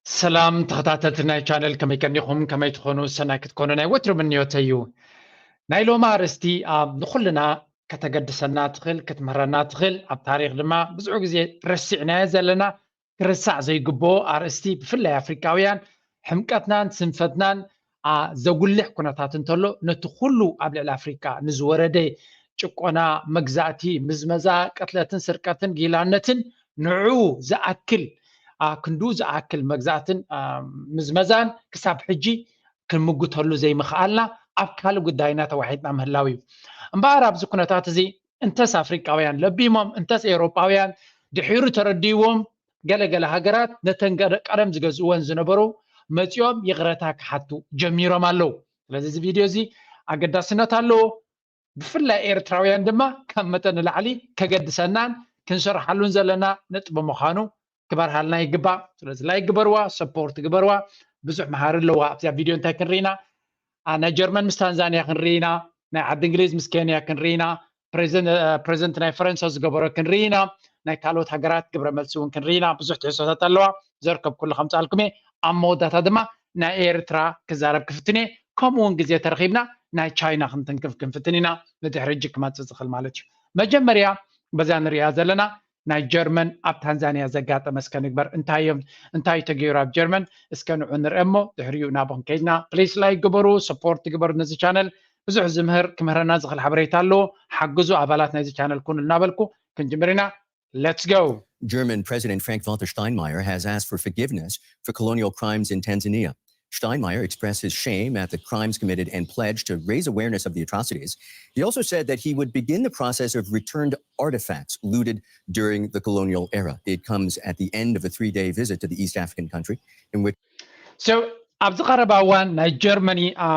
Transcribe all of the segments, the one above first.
ሰላም ተኸታተልቲ ናይ ቻነል፣ ከመይ ቀኒኹም? ከመይ ትኾኑ? ሰናይ ክትኮኑ ናይ ወትሩ ምንዮተይ እዩ። ናይ ሎሚ ኣርእስቲ ኣብ ንኹልና ከተገድሰና ትኽእል፣ ክትምህረና ትኽእል፣ ኣብ ታሪኽ ድማ ብዙሕ ግዜ ረሲዕናዮ ዘለና፣ ክርሳዕ ዘይግብኦ ኣርእስቲ፣ ብፍላይ ኣፍሪካውያን ሕምቀትናን ስንፈትናን፣ ኣ፣ ዘጉልሕ ኩነታት እንተሎ፣ ነቲ ኩሉ ኣብ ልዕሊ ኣፍሪካ ንዝወረደ ጭቆና፣ መግዛእቲ፣ ምዝመዛ፣ ቅትለትን ስርቀትን ጊላነትን ንዕኡ ዝኣክል፣ ኣ፣ ክንዱ ዝኣክል መግዛእትን፣ ኣ፣ ምዝመዛን ክሳብ ሕጂ ክንምጉተሉ ዘይምኽኣልና ኣብ ካልእ ጉዳይና ተዋሒጥና ምህላው እዩ። እምበኣር ኣብዚ ኩነታት እዚ እንተስ ኣፍሪቃውያን ለቢሞም፣ እንተስ ኤውሮጳውያን ድሒሩ ተረዲዎም፣ ገለገለ ሃገራት ነተን ገለ ቀደም ዝገዝእወን ዝነበሩ መጺኦም ይቕረታ ክሓቱ ጀሚሮም ኣለዉ። ስለዚ እዚ ቪድዮ እዚ ኣገዳስነት ኣለዎ። ብፍላይ ኤርትራውያን ድማ ካብ መጠን ንላዕሊ ከገድሰናን ክንሰርሓሉን ዘለና ነጥቢ ምዃኑ ክበርሃልና ይግባእ። ስለዚ ላይክ ግበርዋ፣ ሰፖርት ግበርዋ። ብዙሕ መሃሪ ኣለዋ ኣብዚኣ ቪድዮ። እንታይ ክንርኢና? ኣ፣ ናይ ጀርመን ምስ ታንዛንያ ክንርኢና፣ ናይ ዓዲ እንግሊዝ ምስ ኬንያ ክንርኢና፣ ፕሬዚደንት፣ እ፣ ፕሬዚደንት ናይ ፈረንሳ ዝገበሮ ክንርኢና፣ ናይ ካልኦት ሃገራት ግብረ መልሲ እውን ክንርኢና። ብዙሕ ትሕዝቶታት ኣለዋ፣ ዘርከብኩሉ ከምጻልኩም እየ። ኣብ መወዳእታ ድማ ናይ ኤርትራ ክዛረብ ክፍትን እየ፣ ከምኡ እውን ግዜ ተረኺብና ናይ ቻይና ክንትንክፍ ክንፍትን ኢና፣ ንድሕሪ ሕጂ ክመጽእ ዝኽእል ማለት እዩ። መጀመርያ በዛ ንሪኣ ዘለና ናይ ጀርመን ኣብ ታንዛንያ ዘጋጠመ እስከ ንግበር። እንታይ እዮም፣ እንታይ ተገይሩ ኣብ ጀርመን? እስከ ንዑ ንርአ እሞ ድሕሪኡ ናብኹም ከይድና። ፕሊስ ላይክ ግበሩ፣ ሰፖርት ግበሩ ነዚ ቻነል። ብዙሕ ዝምህር ክምህረና ዝኽእል ሓበሬታ ኣለዎ። ሓግዙ ኣባላት ናይዚ ቻነል ኩኑ እናበልኩ ክንጅምር ኢና። Let's go! German President Frank-Walter Steinmeier has asked for forgiveness for colonial crimes in Tanzania. Steinmeier expressed his shame at the crimes committed and pledged to raise awareness of the atrocities. He also said that he would begin the process of returned artifacts looted during the colonial era. It comes at the end of a three-day visit to the East African country in which So ኣብዚ ቀረባ እዋን ናይ ጀርመኒ፣ አ፣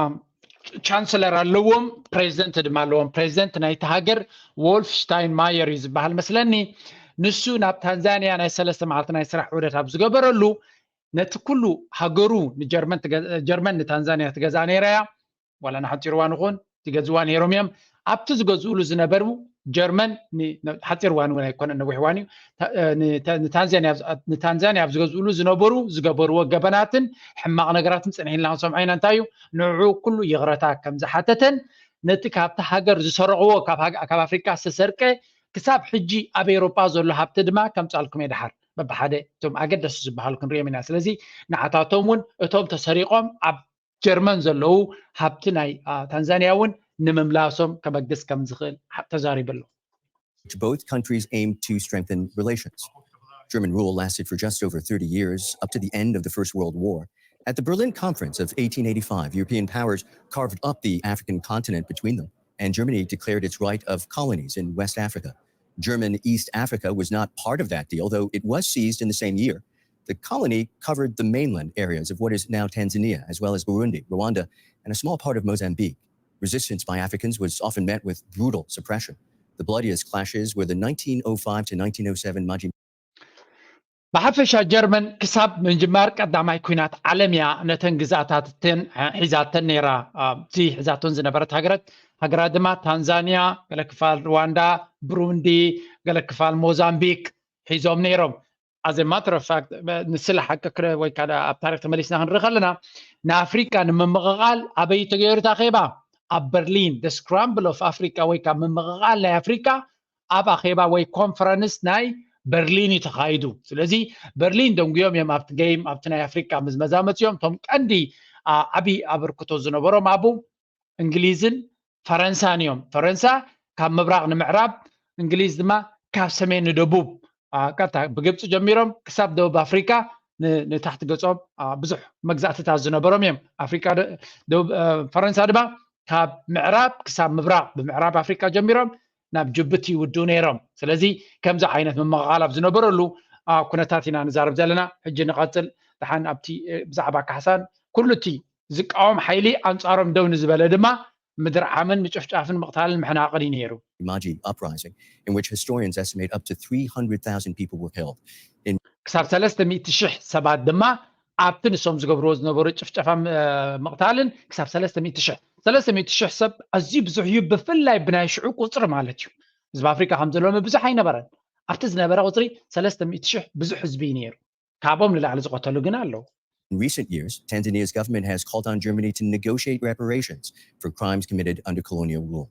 ቻንስለር ኣለዎም፣ ፕሬዚደንት ድማ ኣለዎም። ፕሬዚደንት ናይቲ ሃገር ዎልፍ ሽታይንማየር እዩ ዝበሃል መስለኒ። ንሱ ናብ ታንዛንያ ናይ ሰለስተ መዓልቲ ናይ ስራሕ ዑደት ኣብ ዝገበረሉ፣ ነቲ ኩሉ ሃገሩ ንጀርመን ትገ-፣ ጀርመን ንታንዛንያ ትገዝኣ ነይራ እያ። ዋላ ንሓፂር እዋን ይኹን ትገዝዋ ነይሮም እዮም። ኣብቲ ዝገዝኡሉ ዝነበሩ ጀርመን ን-፣ ን-፣ ሓፂር እዋን እውን ኣይኮነን፣ ነዊሕ እዋን እዩ። ታ-፣ እ፣ ንተ-፣ ንታንዛንያ ኣብ ዝ-፣ ንታንዛንያ ኣብ ዝገዝኡሉ ዝነበሩ ዝገበርዎ ገበናትን ሕማቕ ነገራትን ፅንሕ ኢልና ክንሰምዖ ኢና። እንታይ እዩ? ንዕኡ ኩሉ ይቕረታ ከም ዝሓተተን ነቲ ካብቲ ሃገር ዝሰረቕዎ፣ ካብ ሃገ-፣ ካብ ኣፍሪቃ ዝተሰርቀ ክሳብ ሕጂ ኣብ ኤውሮጳ ዘሎ ሃብቲ ድማ ከምጻልኩም እየ ድሓር በብሓደ እቶም ኣገደስቲ ዝበሃሉ ክንሪኦም ኢና። ስለዚ ንዓታቶም እውን እቶም ተሰሪቖም ኣብ ጀርመን ዘለዉ ሃብቲ ናይ፣ አ፣ ታንዛንያ እውን ንምምላሶም ከበግስ ከም ዝኽእል ሓ-፣ ተዛሪቡ ኣሎ። Both countries aim to strengthen relations. German rule lasted for just over thirty years, up to the end of the First World War. At the Berlin Conference of eighteen eighty-five, European powers carved up the African continent between them, and Germany declared its right of colonies in West Africa. German East Africa was not part of that deal, though it was seized in the same year. The colony covered the mainland areas of what is now Tanzania, as well as Burundi, Rwanda, and a small part of Mozambique. Resistance by Africans was often met with brutal suppression. The bloodiest clashes were the nineteen oh five to nineteen oh seven Maji ብሓፈሻ ጀርመን ክሳብ ምጅማር ቀዳማይ ኲናት ዓለም እያ ነተን ግዝኣታትን ሒዛተን ነይራ። አ፣ እቲ ሒዛቶን ዝነበረት ሃገራት፣ ሃገራት ድማ ታንዛንያ፣ ገለ ክፋል ሩዋንዳ፣ ብሩንዲ፣ ገለ ክፋል ሞዛምቢክ ሒዞም ነይሮም። As a matter of fact፣ ንስለ ሓቂ ክረ-፣ ወይ ከዓ ኣብ ታሪኽ ተመሊስና ክንርኢ ከለና፣ ንኣፍሪቃ ንምምቕቓል ኣበይ ተገይሩ እቲ ኣኼባ? ኣብ በርሊን። The Scramble of Africa ወይ ከዓ ምምቕቓል ናይ ኣፍሪቃ ኣብ ኣኼባ ወይ ኮንፈረንስ ናይ በርሊን እዩ ተኻይዱ። ስለዚ በርሊን ደንጉዮም እዮም ኣብቲ ጌም፣ ኣብቲ ናይ ኣፍሪቃ ምዝመዛ መፅዮም። እቶም ቀንዲ፣ አ፣ ዓብዪ ኣበርክቶ ዝነበሮም ኣብኡ እንግሊዝን ፈረንሳን እዮም። ፈረንሳ ካብ ምብራቕ ንምዕራብ፣ እንግሊዝ ድማ ካብ ሰሜን ንደቡብ፣ አ፣ ቀጥታ ብግብፂ ጀሚሮም ክሳብ ደቡብ ኣፍሪካ ን-፣ ንታሕቲ ገፆም፣ አ፣ ብዙሕ መግዛእትታት ዝነበሮም እዮም። ኣፍሪካ ደ-፣ ደቡብ፣ አ፣ ፈረንሳ ድማ ካብ ምዕራብ ክሳብ ምብራቕ፣ ብምዕራብ ኣፍሪካ ጀሚሮም ናብ ጅቡቲ ይውድኡ ነይሮም። ስለዚ ከምዚ ዓይነት ምምቕቓል ኣብ ዝነበረሉ፣ አ፣ ኩነታት ኢና ንዛረብ ዘለና። ሕጂ ንቐፅል። ደሓን ኣብቲ፣ እ፣ ብዛዕባ ካሕሳን ኩሉ እቲ ዝቃወም ሓይሊ ኣንጻሮም ደው ንዝበለ ድማ ምድርዓምን ምጭፍጫፍን ምቕታልን ምሕናቕን እዩ ነይሩ። Maji uprising, in which historians estimate up to three hundred thousand people were killed. In ክሳብ ሰለስተ ሚእቲ ሺሕ ሰባት ድማ ኣብቲ ንሶም ዝገብርዎ ዝነበሩ ጭፍጨፋ ምቕታልን ክሳብ ሰለስተ ሚእቲ ሽሕ ሰብ ኣዝዩ ብዙሕ እዩ። ብፍላይ ብናይ ሽዑ ቁፅሪ ማለት እዩ። ህዝቢ ኣፍሪካ ከም ዘሎ ብዙሕ ኣይነበረን። ኣብቲ ዝነበረ ቁፅሪ ሰለስተ ሚእቲ ሽሕ ብዙሕ ህዝቢ እዩ ነይሩ። ካብኦም ንላዕሊ ዝቐተሉ ግን ኣለዉ። In recent years, Tanzania's government has called on Germany to negotiate reparations for crimes committed under colonial rule.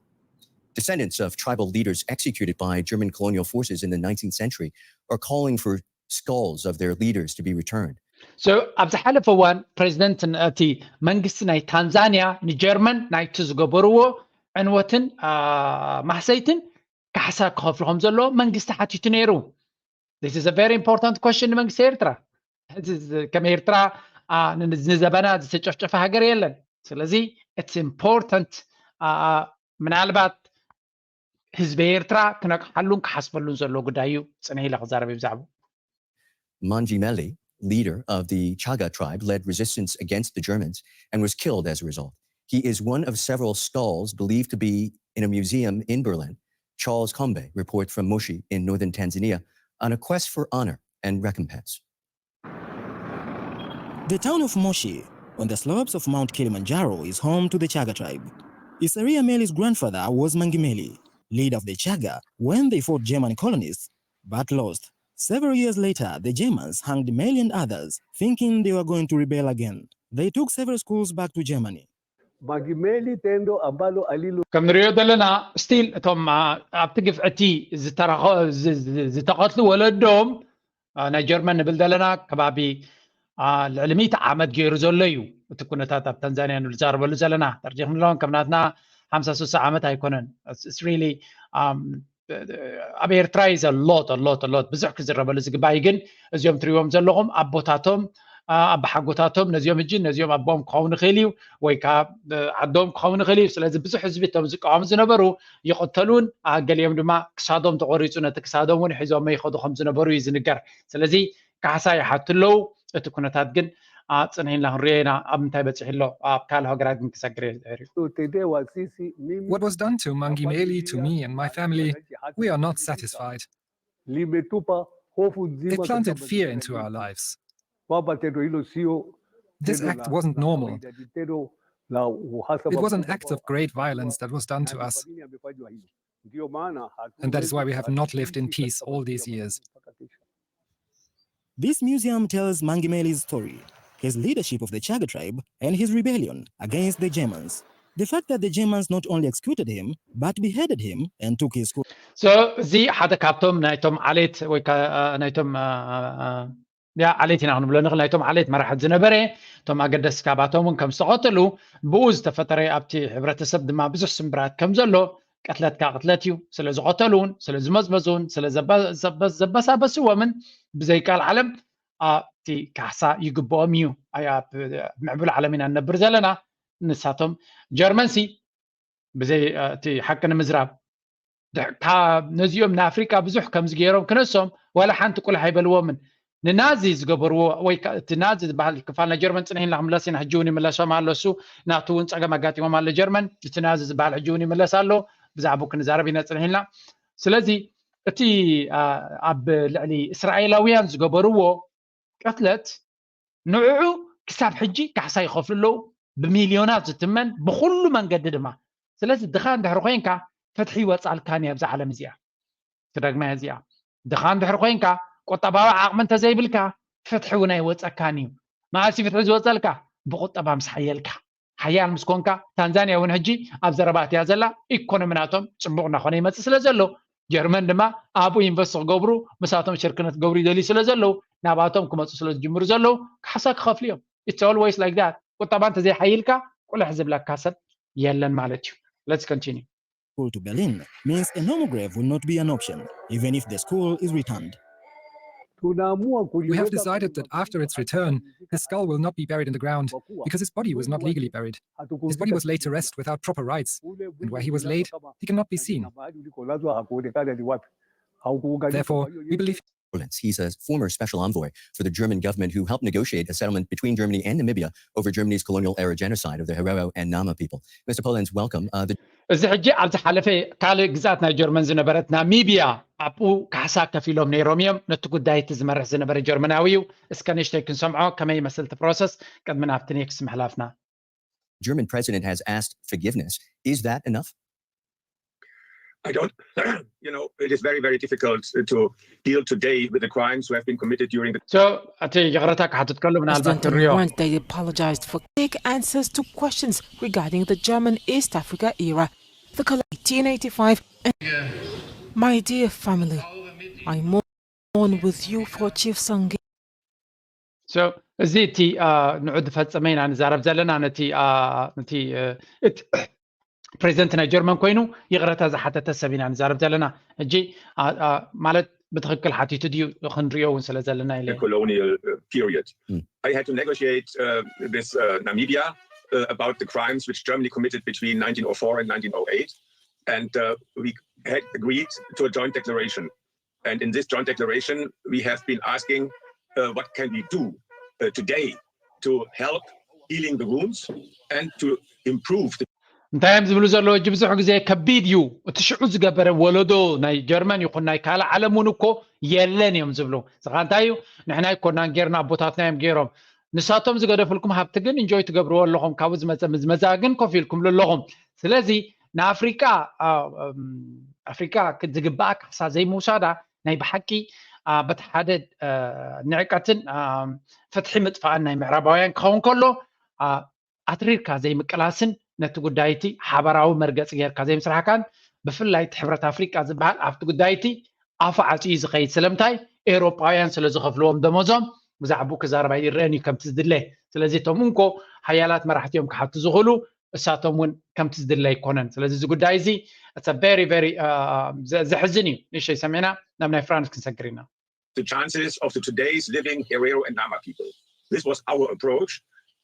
Descendants of tribal leaders executed by German colonial forces in the nineteenth century are calling for skulls of their leaders to be returned. So ኣብ ዝሓለፈ እዋን ፕሬዚደንት እቲ መንግስቲ ናይ ታንዛንያ ንጀርመን ናይቲ ዝገበርዎ ዕንወትን ማህሰይትን ካሕሳ ክኸፍሉ ከም ዘለዎ መንግስቲ ሓቲቱ ነይሩ። This is a very important question ንመንግስቲ ኤርትራ። ከም ኤርትራ ንዘበና ዝተጨፍጨፈ ሃገር የለን። ስለዚ it's important ምናልባት ህዝቢ ኤርትራ ክነቅሓሉን ክሓስበሉን ዘሎ ጉዳይ እዩ። ፅንሕ ኢለ ክዛረብ ብዛዕባ Mangi Meli, leader of the Chaga tribe, led resistance against the Germans and was killed as a result. He is one of several skulls believed to be in a museum in Berlin. Charles Kombe report from Moshi in northern Tanzania on a quest for honor and recompense. The town of Moshi, on the slopes of Mount Kilimanjaro, is home to the Chaga tribe. Isaria Meli's grandfather was Mangi Meli, leader of the Chaga, when they fought German colonists, but lost. Several years later, the Germans hanged Meli and others, thinking they were going to rebel again. They took several schools back to Germany. ከም ንሪኦ ዘለና ስቲል እቶም ኣብቲ ግፍዕቲ ዝተቐትሉ ወለዶም ናይ ጀርመን ንብል ዘለና ከባቢ ልዕሊ ሚእቲ ዓመት ገይሩ ዘሎ እዩ። እቲ ኩነታት ኣብ ታንዛንያ ንዛረበሉ ዘለና ተርዲኽምሎም ከም ናትና ሓምሳ ስሳ ዓመት ኣይኮነን። ሪሊ ኣብ ኤርትራ እዩ ዘሎት ሎት ሎት ብዙሕ ክዝረበሉ ዝግባእ ግን እዚኦም ትሪዎም ዘለኹም ኣቦታቶም ኣባሓጎታቶም ነዚኦም እጂ ነዚኦም ኣቦም ክኸውን ይኽእል እዩ ወይ ከዓ ዓዶም ክኸውን ይኽእል እዩ። ስለዚ ብዙሕ ህዝቢ እቶም ዝቃወሙ ዝነበሩ ይቐተሉን ገሊኦም ድማ ክሳዶም ተቆሪፁ ነቲ ክሳዶም እውን ሒዞሞ ይኸዱ ከም ዝነበሩ እዩ ዝንገር። ስለዚ ካሕሳ ይሓቱ ኣለዉ። እቲ ኩነታት ግን ፅንሒና ክንሪኦ ኢና ኣብ ምንታይ በፂሑ ኣሎ ኣብ ካልእ ሃገራት ግን ክሰግር እዩ። What was done to Mangi Meli, to me and my family, we are not satisfied. It planted fear into our lives. This act wasn't normal. It was an act of great violence that was done to us. And that is why we have not lived in peace all these years. This museum tells Mangi Meli's story, his leadership of the Chaga tribe, and his rebellion against the Germans. The fact that the Germans not only executed him, but beheaded him and took his school. So እዚ ሓደ ካብቶም ናይቶም ዓሌት ወይ ናይቶም ያ ዓሌት ኢና ክንብሎ ንኽእል ናይቶም ዓሌት መራሕት ዝነበረ እቶም ኣገደስ ካባቶም እውን ከም ዝተቐተሉ ብኡ ዝተፈጠረ ኣብቲ ሕብረተሰብ ድማ ብዙሕ ስምብራት ከም ዘሎ ቅትለት ካ ቅትለት እዩ። ስለ ዝቐተሉ እውን ስለ ዝመዝመዙ እውን ስለ ዘበሳበስዎምን ብዘይቃል ዓለም ኣብቲ ካሕሳ ይግብኦም እዩ። ኣብ ምዕቡል ዓለም ኢና ንነብር ዘለና። ንሳቶም ጀርመንሲ ብዘይ እቲ ሓቂ ንምዝራብ ነዚኦም ንኣፍሪቃ ብዙሕ ከምዚ ገይሮም ክነሶም ዋላ ሓንቲ ቁልሕ ኣይበልዎምን። ንናዚ ዝገበርዎ ወይ እቲ ናዚ ዝበሃል ክፋል ናይ ጀርመን ፅንሕ ኢልና ክምለስ ኢና። ሕጂ እውን ይምለሶም ኣሎ እሱ ናቱ እውን ፀገም ኣጋጢሞም ኣሎ ጀርመን። እቲ ናዚ ዝበሃል ሕጂ እውን ይምለስ ኣሎ። ብዛዕባኡ ክንዛረብ ኢና ፅንሕ ኢልና። ስለዚ እቲ ኣብ ልዕሊ እስራኤላውያን ዝገበርዎ ቅትለት ንዕዑ ክሳብ ሕጂ ካሕሳ ይኸፍሉ ኣለዉ። ብሚልዮናት ዝትመን ብኩሉ መንገዲ ድማ። ስለዚ ድኻ እንድሕር ኮይንካ ፍትሒ ይወፃልካን እዩ ኣብዛ ዓለም እዚኣ። ክደግማ እዚኣ ድኻ እንድሕር ኮይንካ ቁጠባዊ ዓቕሚ እንተዘይብልካ ፍትሒ እውን ኣይወፀካን እዩ። መዓስ ፍትሒ ዝወፀልካ? ብቁጠባ ምስ ሓየልካ። ሓያል ምስ ኮንካ ታንዛንያ እውን ሕጂ ኣብ ዘረባ እትያ ዘላ ኢኮኖሚ ናቶም ፅቡቕ እናኾነ ይመፅእ ስለ ዘሎ ጀርመን ድማ ኣብኡ ኢንቨስት ክገብሩ ምሳቶም ሽርክነት ክገብሩ ይደልዩ ስለ ዘለዉ ናባቶም ክመፁ ስለ ዝጅምሩ ዘለዉ ካሕሳ ክኸፍሉ እዮም። It's always like that። ቁጠባ እንተዘይሓይልካ ቁልሕ ዝብለካ ሰብ የለን ማለት እዩ። Let's continue. School to Berlin means a normal grave will not be an option, even if the school is returned. We have decided that after its return, his skull will not be buried in the ground because his body was not legally buried. His body was laid to rest without proper rites, and where he was laid, he cannot be seen. Therefore, we believe Pollens. He's a former special envoy for the German government who helped negotiate a settlement between Germany and Namibia over Germany's colonial era genocide of the Herero and Nama people. Mister Pollens, welcome. Uh, the እዚ ሕጂ ኣብ ዝሓለፈ ካልእ ግዝኣት ናይ ጀርመን ዝነበረት ናሚብያ ኣብኡ ካሕሳ ከፊሎም ነይሮም እዮም። ነቲ ጉዳይ እቲ ዝመርሕ ዝነበረ ጀርመናዊ እዩ። እስከ ንእሽተይ ክንሰምዖ ከመይ ይመስል እቲ ፕሮሰስ ቅድሚ ናብቲ ኔክስት ምሕላፍና። German president has asked forgiveness. Is that enough? I don't, you know, it is very, very difficult to deal today with the crimes who have been committed during the So እቲ ይቕረታ ክሓትት ከሎ ምናልባት President ትሪኦ Hollande apologized for vague answers to questions regarding the German East Africa era. The col- eighteen eighty-five. My dear family, I mourn with you for Chief Sangay. So እዚ እቲ ንዑ ዝፈጸመ ኢና ንዛረብ ዘለና ነቲ ነቲ ፕሬዚደንት ናይ ጀርመን ኮይኑ ይቕረታ ዝሓተተ ሰብ ኢና ንዛረብ ዘለና። ሕጂ ማለት ብትኽክል ሓቲቱ ድዩ ክንሪኦ እውን ስለ ዘለና ኢለ colonial uh, period. Mm. I had to negotiate uh, with uh, Namibia uh, about the crimes which Germany committed between nineteen oh four and nineteen oh eight. And uh, we had agreed to a joint declaration. And in this joint declaration, we have been asking uh, what can we do uh, today to help healing the wounds and to improve the እንታይ እዮም ዝብሉ ዘለዉ? እጂ ብዙሕ ግዜ ከቢድ እዩ። እቲ ሽዑ ዝገበረ ወለዶ ናይ ጀርመን ይኹን ናይ ካልእ ዓለም እውን እኮ የለን እዮም ዝብሉ። ስኻ እንታይ እዩ ንሕና ኣይኮናን ጌርና፣ ኣቦታትና እዮም ገይሮም። ንሳቶም ዝገደፉልኩም ሃብቲ ግን እንጆይ ትገብርዎ ኣለኹም። ካብኡ ዝመፀ ምዝመዛ ግን ኮፍ ኢልኩምሉ ኣለኹም። ስለዚ ንኣፍሪቃ ኣፍሪቃ ዝግባኣ ካሕሳ ዘይምውሳዳ ናይ ብሓቂ በቲ ሓደ ንዕቀትን ፍትሒ ምጥፋእን ናይ ምዕራባውያን ክኸውን ከሎ ኣትሪርካ ዘይምቅላስን ነቲ ጉዳይ እቲ ሓበራዊ መርገፂ ጌርካ ዘይምስራሕካን ብፍላይ እቲ ሕብረት ኣፍሪቃ ዝበሃል ኣብቲ ጉዳይ እቲ ኣፉ ዓፅዩ ዝኸይድ ስለምንታይ ኤውሮጳውያን ስለ ዝኸፍልዎም ደሞዞም ብዛዕባኡ ክዛረብ ኣይረአን እዩ ከምቲ ዝድለ። ስለዚ እቶም እንኮ ሓያላት መራሕቲ እዮም ክሓቱ ዝኽእሉ፣ እሳቶም እውን ከምቲ ዝድለ ኣይኮነን። ስለዚ እዚ ጉዳይ እዚ very very ዘሕዝን እዩ። ንእሽተይ ሰሚዕና ናብ ናይ ፍራንስ ክንሰግር ኢና። the chances of the today's living Herero and Nama people. This was our approach,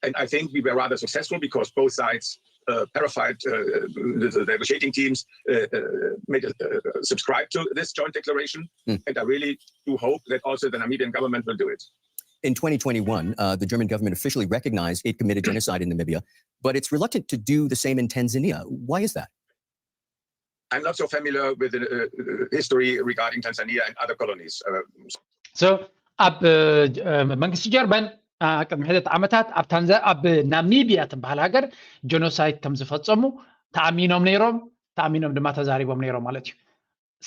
and I think we were rather successful because both sides uh, verified uh, the, the negotiating teams uh, uh, made uh, subscribe to this joint declaration, Mm. and I really do hope that also the Namibian government will do it. In twenty twenty-one, uh, the German government officially recognized it committed genocide in Namibia, but it's reluctant to do the same in Tanzania. Why is that? I'm not so familiar with the uh, history regarding Tanzania and other colonies. Uh, So ኣብ መንግስቲ ጀርመን ቅድሚ ሕደት ዓመታት ኣብ ታንዛ ኣብ ናሚቢያ ትበሃል ሃገር ጀኖሳይድ ከም ዝፈጸሙ ተኣሚኖም ነይሮም። ተኣሚኖም ድማ ተዛሪቦም ነይሮም ማለት እዩ።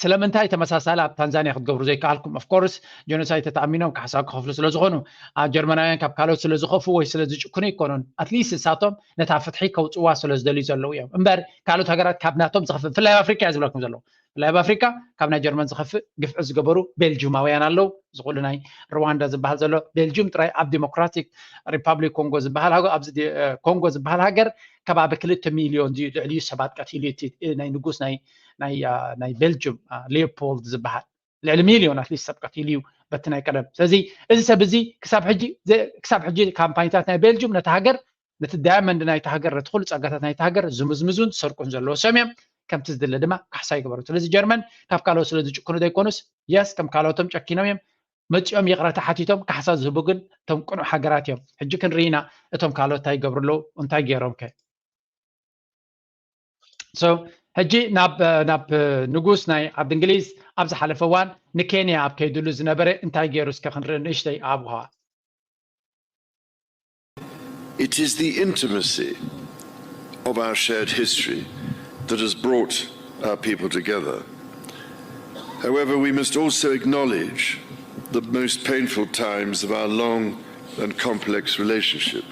ስለምንታይ ተመሳሳሊ ኣብ ታንዛንያ ክትገብሩ ዘይከኣልኩም? Of course ጀኖሳይድ ተተኣሚኖም ካሕሳ ክኸፍሉ ስለ ዝኾኑ፣ ኣብ ጀርመናውያን ካብ ካልኦት ስለ ዝኸፍኡ ወይ ስለ ዝጭክኑ ኣይኮኑን። ኣትሊስት ንሳቶም ነታ ፍትሒ ከውፅዋ ስለ ዝደልዩ ዘለዉ እዮም እምበር ካልኦት ሃገራት ካብ ናቶም ዝኸፍእ፣ ብፍላይ ኣብ ኣፍሪቃ እየ ዝብለኩም ዘለዉ። ብፍላይ ኣብ ኣፍሪቃ ካብ ናይ ጀርመን ዝኸፍእ ግፍዒ ዝገበሩ ቤልጁማውያን ኣለዉ። እዚ ኩሉ ናይ ሩዋንዳ ዝበሃል ዘሎ ቤልጁም ጥራይ ኣብ ዲሞክራቲክ ሪፓብሊክ ኮንጎ ዝበሃል ሃገር፣ ኣብዚ ኮንጎ ዝበሃል ሃገር ከባቢ ክልተ ሚልዮን ድዩ ልዕሊኡ ሰባት ቀቲሉ እዩ እቲ ናይ ንጉስ ናይ ናይ ቤልጁም ሊዮፖልድ ዝበሃል ልዕሊ ሚልዮን ኣትሊስት ሰብ ቀቲሉ እዩ በቲ ናይ ቀደም። ስለዚ እዚ ሰብ እዚ ክሳብ ሕጂ ክሳብ ሕጂ ካምፓኒታት ናይ ቤልጁም ነቲ ሃገር ነቲ ዳያመንድ ናይቲ ሃገር ነቲ ኩሉ ጸጋታት ናይቲ ሃገር ዝምዝምዙን ዝሰርቁን ዘለዉ ሰብ እዮም። ከምቲ ዝድለ ድማ ካሕሳ ይግበሩ። ስለዚ ጀርመን ካብ ካልኦት ስለ ዝጭክኑ ዘይኮኑስ የስ ከም ካልኦቶም ጨኪኖም እዮም መጺኦም ይቕረታ ሓቲቶም ካሕሳ ዝህቡ ግን እቶም ቅኑዕ ሃገራት እዮም። ሕጂ ክንርኢ ኢና እቶም ካልኦት እንታይ ይገብሩ ኣለዉ እንታይ ገይሮም ከ So ሕጂ ናብ ናብ ንጉስ ናይ ዓዲ እንግሊዝ ኣብ ዝሓለፈ እዋን ንኬንያ ኣብ ከይድሉ ዝነበረ እንታይ ገይሩ እስከ ክንርኢ ንእሽተይ ኣብሃ። It is the intimacy of our shared history that has brought our people together. However, we must also acknowledge the most painful times of our long and complex relationship.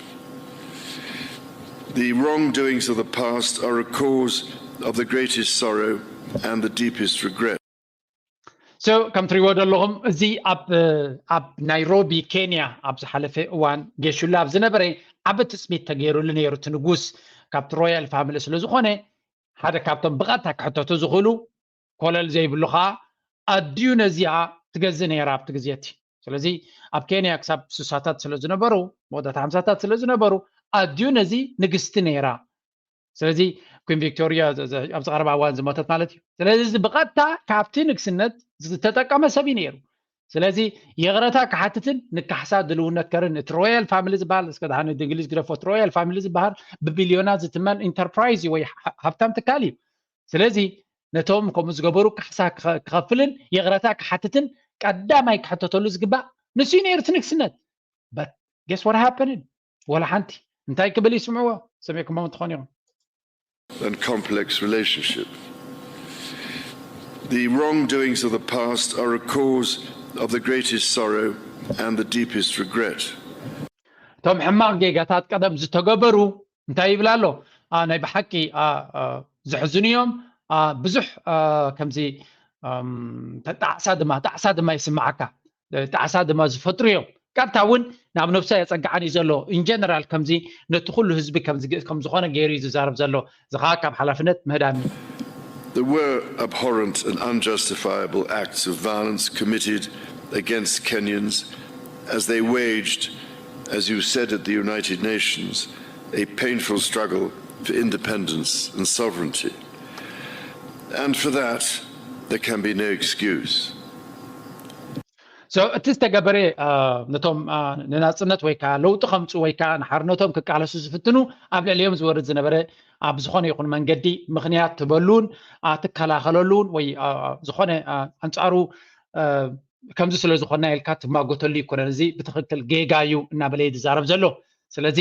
The wrongdoings of the past are a cause of the greatest sorrow and the deepest regret. So ከም ትሪእዎ ዘለኹም እዚ ኣብ ኣብ ናይሮቢ ኬንያ ኣብ ዝሓለፈ እዋን ጌሹላ ኣብ ዝነበረ ዓቢ ትፅቢት ተገይሩሉ ነይሩ። እቲ ንጉስ ካብቲ ሮያል ፋሚሊ ስለ ዝኾነ ሓደ ካብቶም ብቐጥታ ክሕተቱ ዝኽእሉ ኮለል ዘይብሉ ከዓ ኣድዩ ነዚኣ ትገዝእ ነይራ ኣብቲ ግዜ እቲ። ስለዚ ኣብ ኬንያ ክሳብ ስሳታት ስለ ዝነበሩ መወዳእታ ሓምሳታት ስለ ዝነበሩ ኣድዩ ነዚ ንግስቲ ነይራ። ስለዚ ኩን ቪክቶሪያ ኣብዚ ቀረባ እዋን ዝሞተት ማለት እዩ። ስለዚ እዚ ብቐጥታ ካብቲ ንግስነት ዝተጠቀመ ሰብ እዩ ነይሩ። ስለዚ ይቕረታ ክሓትትን ንካሕሳ ድልውነት ከርን እቲ ሮያል ፋሚሊ ዝበሃል እስከ ድሓን እንግሊዝ ግደፎ እቲ ሮያል ፋሚሊ ዝበሃል ብቢልዮናት ዝትመን ኢንተርፕራይዝ እዩ ወይ ሃብታም ትካል እዩ። ስለዚ ነቶም ከምኡ ዝገበሩ ካሕሳ ክኸፍልን ይቕረታ ክሓትትን ቀዳማይ ክሕተተሉ ዝግባእ ንሱ እዩ ነይሩ እቲ ንግስነት። But guess what happened? ወላ ሓንቲ። እንታይ ክብል ይስምዕዎ? ሰሚዕኩሞ ትኾን ኢኹም። and complex relationship. The wrongdoings of the past are a cause of the greatest sorrow and the deepest regret. እቶም ሕማቕ ጌጋታት ቀደም ዝተገበሩ እንታይ ይብል ኣሎ? ናይ ብሓቂ ዘሕዝኑ እዮም። ብዙሕ ከምዚ ጣዕሳ ድማ ጣዕሳ ድማ ይስምዓካ። ጣዕሳ ድማ ዝፈጥሩ እዮም። ቀጥታ እውን ናብ ነብሳ የፀግዓን እዩ ዘሎ። In general ከምዚ ነቲ ኩሉ ህዝቢ ከምዝኾነ ገይሩ እዩ ዝዛረብ ዘሎ። እዚ ከዓ ካብ ሓላፍነት ምህዳም እዩ። There were abhorrent and unjustifiable acts of violence committed against Kenyans as they waged, as you said at the United Nations, a painful struggle for independence and sovereignty. And for that, there can be no excuse. So እቲ ዝተገበረ ነቶም ንናፅነት ወይ ከዓ ለውጢ ከምፁ ወይ ከዓ ንሓርነቶም ክቃለሱ ዝፍትኑ ኣብ ልዕሊኦም ዝወርድ ዝነበረ ኣብ ዝኾነ ይኹን መንገዲ ምኽንያት ትበሉን ትከላኸለሉን ወይ ዝኾነ ኣንፃሩ ከምዚ ስለ ዝኾና ኢልካ ትማጎተሉ ይኮነን። እዚ ብትኽክል ጌጋ እዩ እናበለ ዝዛረብ ዘሎ። ስለዚ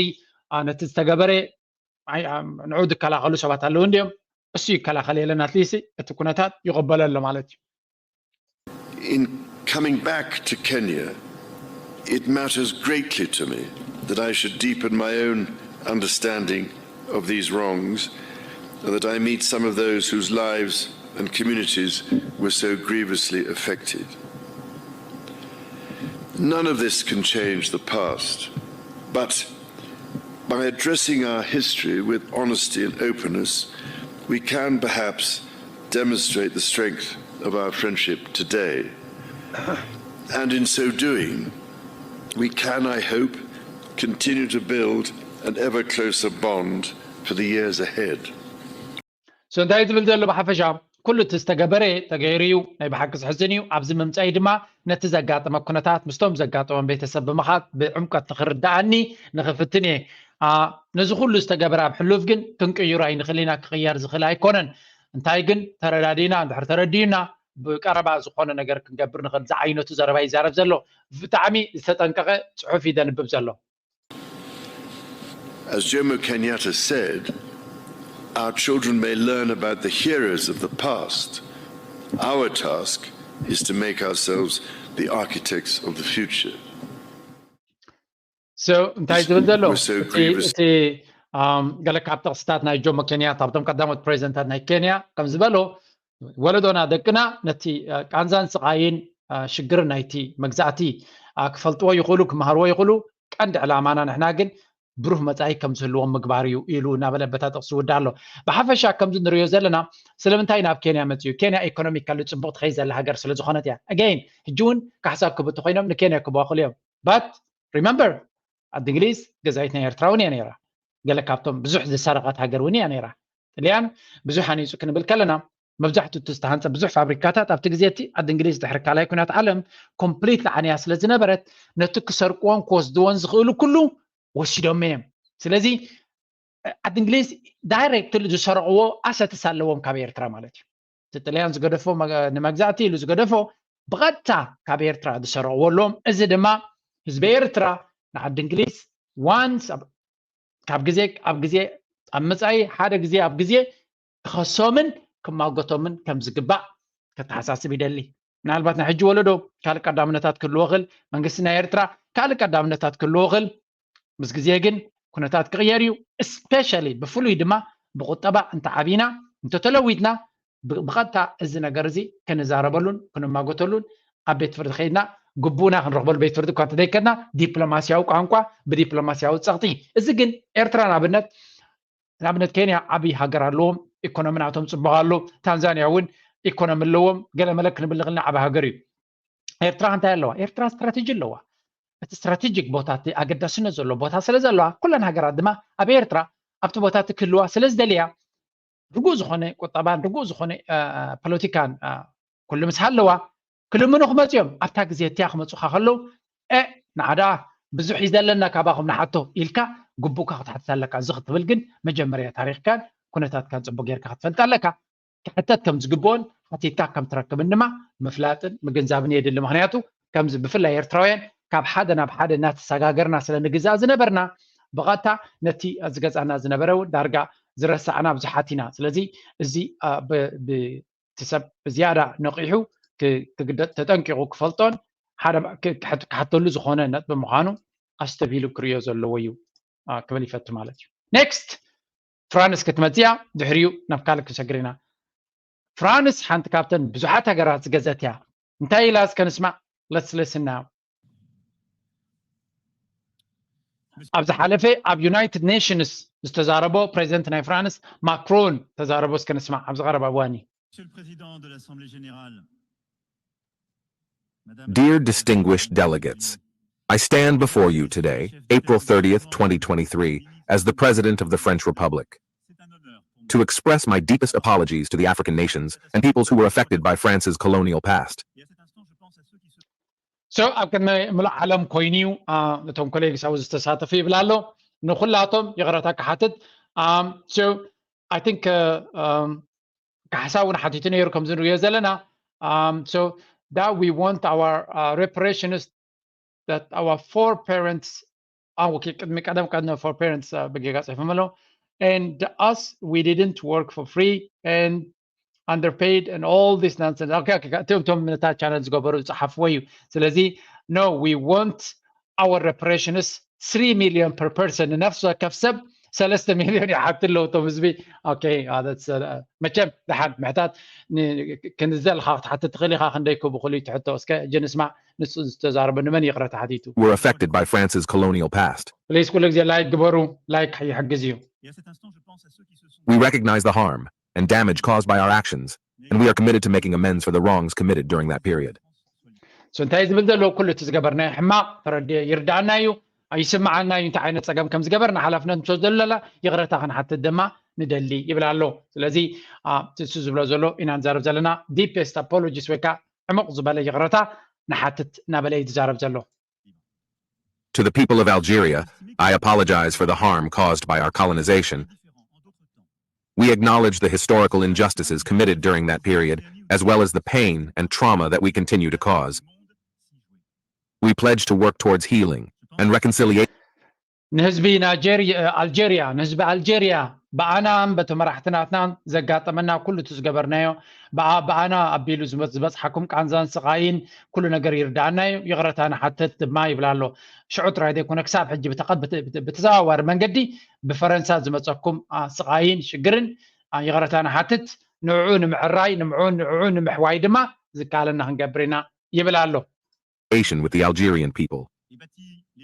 ነቲ ዝተገበረ ንዑ ዝከላኸሉ ሰባት ኣለዉ እንዲዮም። እሱ ይከላኸል የለን፣ ኣትሊስት እቲ ኩነታት ይቕበሎ ኣሎ ማለት እዩ። In coming back to Kenya, it matters greatly to me that I should deepen my own understanding of these wrongs and that I meet some of those whose lives and communities were so grievously affected. None of this can change the past, but by addressing our history with honesty and openness, we can perhaps demonstrate the strength of our friendship today. And in so doing, we can, I hope, continue to build an ever closer bond for the years ahead. So እንታይ ዝብል ዘሎ ብሓፈሻ ኩሉ እቲ ዝተገበረ ተገይሩ እዩ። ናይ ብሓቂ ዘሕዝን እዩ። ኣብዚ ምምፃይ ድማ ነቲ ዘጋጠመ ኩነታት ምስቶም ዘጋጠሞም ቤተሰብ ብምኻድ ብዕምቀት ንክርድኣኒ ንክፍትን እየ። ነዚ ኩሉ ዝተገበረ ኣብ ሕሉፍ ግን ክንቅይሮ ኣይንኽእል ኢና። ክቕየር ዝኽእል ኣይኮነን። እንታይ ግን ተረዳዲእና እንድሕር ተረዲኡና ብቀረባ ዝኾነ ነገር ክንገብር ንኽእል ዝዓይነቱ ዘረባ ይዛረብ ዘሎ። ብጣዕሚ ዝተጠንቀቐ ፅሑፍ እዩ ዘንብብ ዘሎ። As Jomo Kenyatta said, our children may learn about the heroes of the past. Our task is to make ourselves the architects of the future. So እንታይ ዝብል ዘሎ እቲ ገለ ካብ ጥቕስታት ናይ ጆሞ ኬንያታ ኣብቶም ቀዳሞት ፕሬዚደንታት ናይ ኬንያ ከም ዝበሎ ወለዶና ደቅና ነቲ ቃንዛን ስቓይን ሽግርን ናይቲ መግዛእቲ ክፈልጥዎ ይኽእሉ ክመሃርዎ ይኽእሉ። ቀንዲ ዕላማና ንሕና ግን ብሩህ መጻኢ ከም ዝህልዎም ምግባር እዩ ኢሉ እናበለ በታ ጥቕሲ ይውዳ ኣሎ። ብሓፈሻ ከምዚ ንሪኦ ዘለና ስለምንታይ ናብ ኬንያ መፅኡ? ኬንያ ኢኮኖሚካሊ ፅቡቕ ትኸይድ ዘላ ሃገር ስለ ዝኾነት እያ። Again ሕጂ እውን ካሕሳ ክህቡ እንተኾይኖም ንኬንያ ክበኽሉ እዮም። But remember ዓዲ እንግሊዝ ገዛኢት ናይ ኤርትራ እውን እያ ነይራ። ገለ ካብቶም ብዙሕ ዝሰረቐት ሃገር እውን እያ ነይራ። ጥልያን ብዙሕ ሃኒፁ ክንብል ከለና መብዛሕትኡ እቲ ዝተሃንፀ ብዙሕ ፋብሪካታት ኣብቲ ግዜ እቲ ዓዲ እንግሊዝ ድሕሪ ካልኣይ ኩናት ዓለም ኮምፕሊት ዓንያ ስለ ዝነበረት ነቲ ክሰርቅዎን ክወስድዎን ዝኽእሉ ኩሉ ወሲዶም እዮም። ስለዚ ዓዲ እንግሊዝ ዳይሬክትሊ ዝሰረቕዎ ኣሰትስ ኣለዎም ካብ ኤርትራ ማለት እዩ። እቲ ጥልያን ዝገደፎ ንመግዛእቲ ኢሉ ዝገደፎ ብቐጥታ ካብ ኤርትራ ዝሰረቕዎ ኣለዎም። እዚ ድማ ህዝቢ ኤርትራ ንዓዲ እንግሊዝ ዋንስ ካብ ግዜ ኣብ ግዜ ኣብ መጻኢ ሓደ ግዜ ኣብ ግዜ ክኸሶምን ክማጎቶምን ከም ዝግባእ ከተሓሳስብ ይደሊ። ምናልባት ናይ ሕጂ ወለዶ ካልእ ቀዳምነታት ክህልዎ ክእል፣ መንግስቲ ናይ ኤርትራ ካልእ ቀዳምነታት ክህልዎ ክእል። ምስ ግዜ ግን ኩነታት ክቕየር እዩ። ስፔሻሊ ብፍሉይ ድማ ብቁጠባ እንተዓቢና እንተተለዊጥና ብቐጥታ እዚ ነገር እዚ ክንዛረበሉን ክንማጎተሉን ኣብ ቤት ፍርዲ ከይድና ግቡና ክንረኽበሉ ቤት ፍርዲ እኳ እንተዘይከድና ዲፕሎማስያዊ ቋንቋ ብዲፕሎማስያዊ ፀቕጢ። እዚ ግን ኤርትራ ንኣብነት ንኣብነት ኬንያ ዓብዪ ሃገር ኣለዎም። ኢኮኖሚ ናቶም ፅቡቕ ኣሎ። ታንዛንያ እውን ኢኮኖሚ ኣለዎም። ገለመለ ክንብል ንኽእል ኢና ዓብዪ ሃገር እዩ። ኤርትራ እንታይ ኣለዋ? ኤርትራ ስትራቴጂ ኣለዋ። እቲ ስትራቴጂክ ቦታ እቲ ኣገዳስነት ዘለዎ ቦታ ስለ ዘለዋ ኩለን ሃገራት ድማ ኣብ ኤርትራ ኣብቲ ቦታ እቲ ክህልዋ ስለ ዝደልያ ርጉእ ዝኾነ ቁጠባን ርጉእ ዝኾነ ፖለቲካን ኩሉ ምስ ሃለዋ ክልምኑ ክመፁ እዮም። ኣብታ ግዜ እቲያ ክመፁኻ ከለዉ እ ንዓዳ ብዙሕ እዩ ዘለና ካባኹም ንሓቶ ኢልካ ግቡእካ ክትሓትት ኣለካ። እዚ ክትብል ግን መጀመርያ ታሪኽካን ኩነታትካን ፅቡቅ ጌርካ ክትፈልጥ ኣለካ። ክሕተት ከም ዝግብኦን ሓቲትካ ከም ትረክብን ድማ ምፍላጥን ምግንዛብን የድሊ። ምክንያቱ ከምዚ ብፍላይ ኤርትራውያን ካብ ሓደ ናብ ሓደ እናተሰጋገርና ስለ ንግዛእ ዝነበርና ብቐጥታ ነቲ ዝገዛእና ዝነበረ እውን ዳርጋ ዝረሳዕና ብዙሓት ኢና። ስለዚ እዚ ብ- ብ- እቲ ሰብ ብዝያዳ ነቒሑ ክ- ክግደ- ተጠንቂቑ ክፈልጦን ሓደ ክ- ክሕት- ክሓተሉ ዝኾነ ነጥቢ ምዃኑ ኣስተብሂሉ ክርእዮ ዘለዎ እዩ ኣ፣ ክብል ይፈቱ ማለት እዩ። ኔክስት ፍራንስ ክትመፅያ ድሕሪኡ ናብ ካልእ ክንሰግር ኢና። ፍራንስ ሓንቲ ካብተን ብዙሓት ሃገራት ዝገዘት እያ። እንታይ ኢላ እስከ ንስማዕ? Let's listen now. ኣብ ዝሓለፈ ኣብ ዩናይትድ ኔሽንስ ዝተዛረቦ ፕሬዚደንት ናይ ፍራንስ ማክሮን ተዛረቦ እስከ ንስማዕ ኣብዚ ቀረባ እዋን እዩ። Monsieur le Président de l'Assemblée Générale, Dear distinguished delegates, I stand before you today, April thirtieth, twenty twenty-three, as the President of the French Republic, to express my deepest apologies to the African nations and peoples who were affected by France's colonial past. So ኣብ ቅድሚ ምሉእ ዓለም ኮይኑ እዩ። ነቶም ኮሌግስ ኣብኡ ዝተሳተፉ ይብል ኣሎ። ንኩላቶም ይቕረታ ክሓትት። So I think ካሕሳ እውን ሓቲቱ ነይሩ ከምዚ ንሪኦ ዘለና። So that we want our reparations that our foreparents okay ቅድሚ ቀደም ቀድሚ foreparents ብጌጋ ፅሒፎም ኣለዉ and us we didn't work for free and underpaid and all this nonsense okay እቶም ነታ ቻነል ዝገበሩ ዝፀሓፍዎ እዩ። ስለዚ no we want our reparations three million per person ንነፍሲ ወከፍ ሰብ ሰለስተ ሚልዮን ይሓቱ ኣለዉ እቶም ህዝቢ። መቸም ደሓን ምሕታት ክንዘልካ ክትሓትት ትኽእል ኢኻ። ክንደይ ክቡ ክልዩ ትሕቶ እስከ እጂ ንስማዕ ንሱ ዝተዛረበ ንመን ይቕረታ ሓቲቱ። Were affected by France's colonial past. ፕሊስ ኩሉ ግዜ ላይክ ግበሩ። ላይክ ይሕግዝ እዩ። We recognize the harm and damage caused by our actions, and we are committed to making amends for the wrongs committed during that period. So እንታይ ዝብል ዘሎ ኩሉ እቲ ዝገበርናዮ ሕማቕ ተረዲ ይርዳኣና እዩ ይስምዓና እዩ እንታይ ዓይነት ፀገም ከም ዝገበርና ሓላፍነት ንወስደሉ ኣለና። ይቕረታ ክንሓትት ድማ ንደሊ ይብል ኣሎ። ስለዚ እሱ ዝብሎ ዘሎ ኢና ንዛረብ ዘለና። Deepest apologies ወይ ከዓ ዕሙቕ ዝበለ ይቕረታ ንሓትት እናበለ እዩ ዝዛረብ ዘሎ። To the people of Algeria, I apologize for the harm caused by our colonization. We acknowledge the historical injustices committed during that period, as well as the pain and trauma that we continue to cause. We pledge to work towards healing and reconciliation. ንህዝቢ ናይጀርያ ኣልጀርያ ንህዝቢ ኣልጀርያ ብኣናን በቲ መራሕቲ ናትናን ዘጋጠመና ኩሉ እቲ ዝገበርናዮ ብኣ- ብኣና ኣቢሉ ዝመ- ዝበፅሓኩም ቃንዛን ስቓይን ኩሉ ነገር ይርዳኣና እዩ። ይቕረታ ንሓተት ድማ ይብል ኣሎ። ሽዑ ጥራይ ዘይኮነ ክሳብ ሕጂ ብተቐ- ብተ- ብተ- ብተዘዋዋሪ መንገዲ ብፈረንሳ ዝመፀኩም ኣ፣ ስቓይን ሽግርን ኣ፣ ይቕረታ ንሓትት። ንዕኡ ንምዕራይ ንምዑ ንዕኡ ንምሕዋይ ድማ ዝከኣለና ክንገብር ኢና ይብል ኣሎ። With the Algerian people,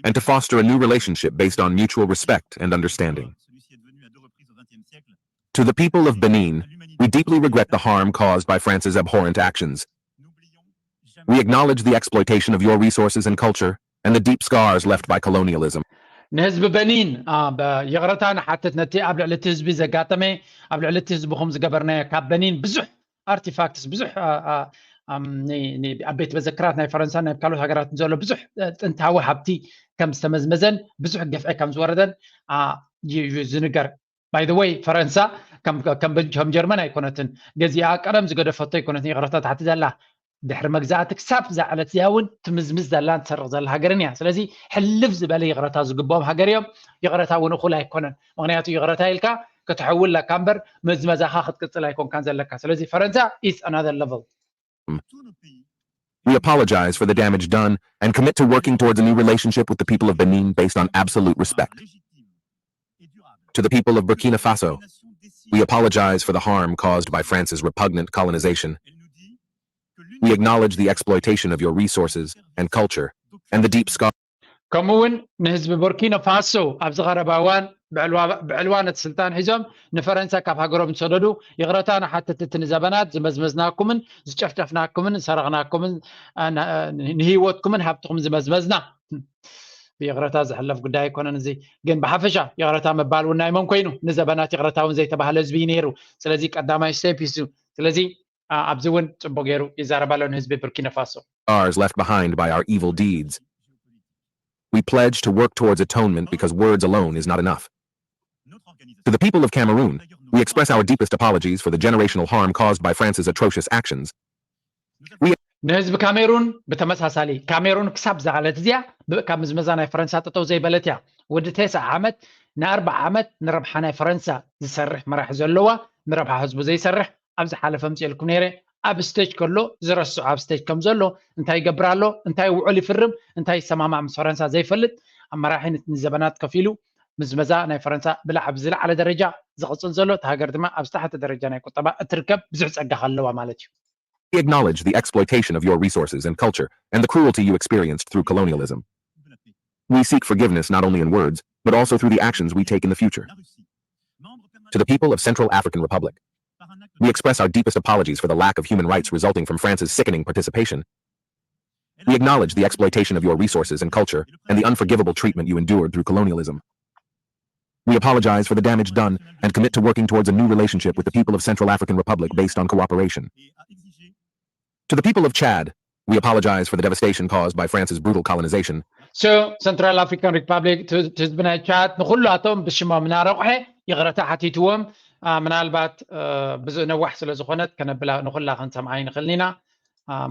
and to foster a new relationship based on mutual respect and understanding. To the people of Benin, we deeply regret the harm caused by France's abhorrent actions. We acknowledge the exploitation of your resources and culture and the deep scars left by colonialism. ንህዝቢ በኒን ኣ፣ በ- ይቕረታ ንሓትት ነቲ ኣብ ልዕሊ እቲ ህዝቢ ዘጋጠመ ኣብ ልዕሊ እቲ ህዝብኹም ዝገበርናዮ ካብ በኒን ብዙሕ ኣርቲፋክትስ ብዙሕ ኣ፣ ኣ፣ ኣም፣ ኒ- ኒ- ኣብ ቤት መዘክራት ናይ ፈረንሳን ናይ ካልኦት ሃገራትን ዘሎ ብዙሕ እ፣ ጥንታዊ ሃብቲ ከም ዝተመዝመዘን ብዙሕ ግፍዒ ከም ዝወረደን ኣ፣ እዩ እዩ ዝንገር። By the way ፈረንሳ ከም ከም ከም ጀርመን ኣይኮነትን ገዚኣ ቀደም ዝገደፈቶ ኣይኮነትን ይቕረታ ትሓትት ዘላ ድሕሪ መግዛእቲ ክሳብ እዛ ዕለት እዚኣ እውን ትምዝምዝ ዘላን ትሰርቕ ዘላ ሃገርን እያ። ስለዚ ሕልፍ ዝበለ ይቕረታ ዝግብኦም ሃገር እዮም። ይቕረታ እውን እኹል ኣይኮነን። ምክንያቱ ይቕረታ ኢልካ ክትሕውል ኣለካ እምበር መዝመዛኻ ክትቅፅል ኣይኮንካን ዘለካ። ስለዚ ፈረንሳ is another level. We apologize for the damage done and commit to working towards a new relationship with the people of Benin based on absolute respect. To the people of Burkina Faso, we apologize for the harm caused by France's repugnant colonization. We acknowledge the exploitation of your resources and culture and the deep scar. ከምኡ እውን ንህዝቢ ቡርኪና ፋሶ ኣብዚ ቀረባ እዋን ብዕልዋ- ብዕልዋ ነቲ ስልጣን ሒዞም ንፈረንሳ ካብ ሃገሮም ዝሰደዱ ይቕረታ ንሓትት። እቲ ንዘበናት ዝመዝመዝናኩምን ዝጨፍጨፍናኩምን ዝሰረቕናኩምን ኣ፣ ና- ንህይወትኩምን ሃብትኹም ዝመዝመዝና ብይቕረታ ዝሕለፍ ጉዳይ ኣይኮነን። እዚ ግን ብሓፈሻ ይቕረታ ምባል እውን ናይ መን ኮይኑ ንዘበናት ይቕረታ እውን ዘይተባህለ ህዝቢ እዩ ነይሩ። ስለዚ ቀዳማይ ስቴፕ እዩ። ስለዚ ኣ፣ ኣብዚ እውን ፅቡቅ ገይሩ ይዛረብ ኣሎ ንህዝቢ ቡርኪና ፋሶ። Scars left behind by our evil deeds. We pledge to work towards atonement because words alone is not enough. To the people of Cameroon, We express our deepest apologies for the generational harm caused by France's atrocious actions. ንህዝቢ ካሜሩን ብተመሳሳሊ፣ ካሜሩን ክሳብ ዝኣለት እዚኣ ብ- ካብ ምዝመዛ ናይ ፈረንሳ ጠጠው ዘይበለት እያ። ወዲ ተስዓ ዓመት ንኣርባዓ ዓመት ንረብሓ ናይ ፈረንሳ ዝሰርሕ መራሒ ዘለዋ፣ ንረብሓ ህዝቡ ዘይሰርሕ፣ ኣብ ዝሓለፈ ምፅኤልኩም ነይረ። ኣብ ስቴጅ ከሎ ዝረስዖ ኣብ ስቴጅ ከም ዘሎ፣ እንታይ ይገብር ኣሎ፣ እንታይ ውዕል ይፍርም፣ እንታይ ይሰማማዕ ምስ ፈረንሳ ዘይፈልጥ፣ ኣብ መራሒ ን- ንዘበናት ከፊሉ ምዝመዛ ናይ ፈረንሳ ብላዕ ብዝለዓለ ደረጃ ዝቕፅል ዘሎ፣ እታ ሃገር ድማ ኣብ ዝተሓተ ደረጃ ናይ ቁጠባ እትርከብ ብዙሕ ፀጋ ከለዋ ማለት እዩ። We acknowledge the exploitation of your resources and culture and the cruelty you experienced through colonialism. We seek forgiveness not only in words, but also through the actions we take in the future. To the people of Central African Republic, we express our deepest apologies for the lack of human rights resulting from France's sickening participation. We acknowledge the exploitation of your resources and culture and the unforgivable treatment you endured through colonialism. We apologize for the damage done and commit to working towards a new relationship with the people of Central African Republic based on cooperation. To the people of Chad, we apologize for the devastation caused by France's brutal colonization. So Central African Republic፣ ህዝቢ ናይ ቻድ፣ ንኩላቶም ብሽሞም እናረቑሐ ይቕረታ ሓቲትዎም። ምናልባት ብዙ ነዋሕ ስለ ዝኾነት ከነብላ ንኩላ ክንሰምዓ ይንኽእል ኢና።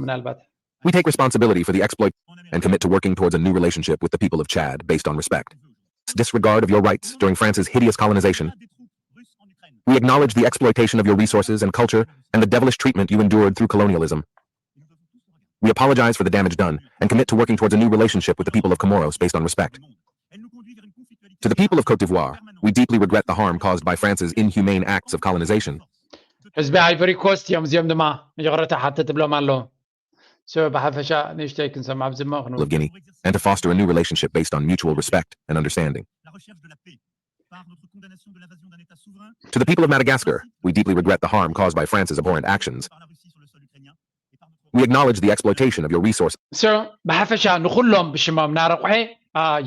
ምናልባት We take responsibility for the exploit and commit to working towards a new relationship with the people of Chad based on respect. Disregard of your rights during France's hideous colonization. We acknowledge the exploitation of your resources and culture and the devilish treatment you endured through colonialism. We apologize for the damage done and commit to working towards a new relationship with the people of Comoros based on respect. To the people of Cote d'Ivoire, we deeply regret the harm caused by France's inhumane acts of colonization. ህዝቢ ኣይቨሪ ኮስት እዮም። እዚኦም ድማ ይቕረታ ሓትት ትብሎም ኣለዉ። So ብሓፈሻ ንእሽተይ ክንሰምዓ ብዝመኽኑ of Guinea, and to foster a new relationship based on mutual respect and understanding. To the people of Madagascar, we deeply regret the harm caused by France's abhorrent actions. We acknowledge the exploitation of your resources. So ብሓፈሻ ንኩሎም ብሽሞም እናረቑሐ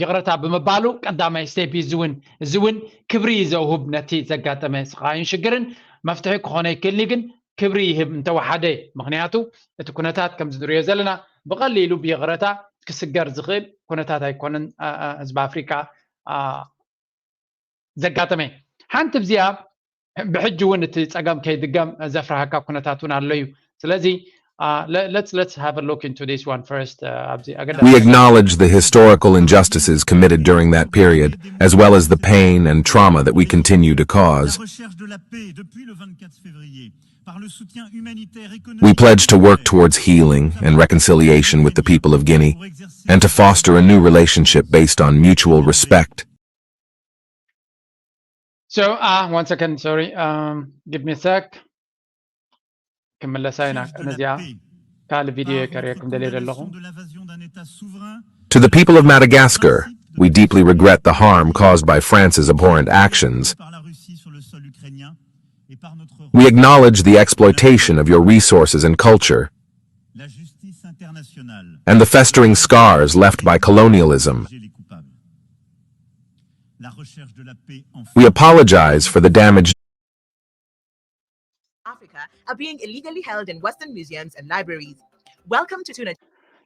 ይቕረታ ብምባሉ ቀዳማይ ስቴፕ እዩ። እዚ እውን እዚ እውን ክብሪ እዩ ዘውህብ ነቲ ዘጋጠመ ስቓይን ሽግርን። መፍትሒ ክኾነ ይክእልኒ ግን ክብሪ ይህብ እንተወሓደ። ምክንያቱ እቲ ኩነታት ከምዚ ንሪኦ ዘለና ብቐሊሉ ብይቕረታ ክስገር ዝኽእል ኩነታት ኣይኮነን። ህዝቢ ኣፍሪካ ዘጋጠመ ሓንቲ ብዚኣ ብሕጂ እውን እቲ ፀገም ከይድገም ዘፍርሃካ ኩነታት እውን ኣሎ እዩ። ስለዚ let's let's have a look into this one first. ኣብዚ ኣገዳሲ We acknowledge the historical injustices committed during that period, as well as the pain and trauma that we continue to cause. La recherche de la paix depuis le vingt-quatre février, par le soutien humanitaire, We économique, pledge to work towards healing and reconciliation with the people of Guinea and to foster a new relationship based on mutual respect. So, uh, one second, sorry. Um, give me a sec. ክምለሳ ኢና ነዚኣ ካልእ ቪድዮ ከርእየኩም ደልየ ዘለኹ። de l'invasion d'un État souverain. To the people of Madagascar, we deeply regret the harm caused by France's abhorrent actions. Par la Russie sur le sol ukrainien et par notre We acknowledge the exploitation of your resources and culture la justice internationale. and the festering scars left by colonialism. Juger les coupables. La recherche de la paix en We apologize for the damage Africa are being illegally held in Western museums and libraries. Welcome to Tuna.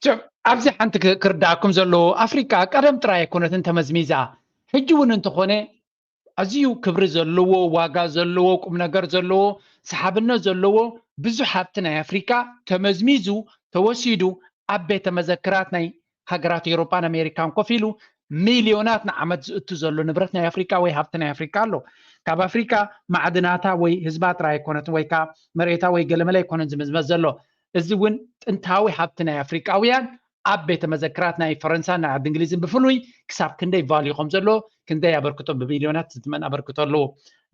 So ኣብዚ ሓንቲ ክ- ክርዳእኩም ዘለዎ ኣፍሪቃ ቀደም ጥራይ ኣይኮነትን ተመዝሚዛ፣ ሕጂ እውን እንተኾነ ኣዝዩ ክብሪ ዘለዎ፣ ዋጋ ዘለዎ፣ ቁም ነገር ዘለዎ፣ ሰሓብነት ዘለዎ ብዙሕ ሃብቲ ናይ ኣፍሪቃ ተመዝሚዙ ተወሲዱ ኣብ ቤተ መዘክራት ናይ ሃገራት ኤውሮጳን ኣሜሪካን ኮፍ ኢሉ ሚልዮናት ንዓመት ዝእቱ ዘሎ ንብረት ናይ ኣፍሪቃ ወይ ሃብቲ ናይ ኣፍሪቃ ኣሎ። ካብ ኣፍሪቃ ማዕድናታ ወይ ህዝባ ጥራይ ኣይኮነትን ወይ ከዓ መሬታ ወይ ገለመለ ኣይኮነን ዝምዝመዝ ዘሎ። እዚ እውን ጥንታዊ ሃብቲ ናይ ኣፍሪቃውያን ኣብ ቤተ መዘክራት ናይ ፈረንሳን ናይ ዓዲ እንግሊዝን ብፍሉይ ክሳብ ክንደይ ቫልዩ ከም ዘለዎ፣ ክንደይ ኣበርክቶ ብሚልዮናት ዝትመን ኣበርክቶ ኣለዎ።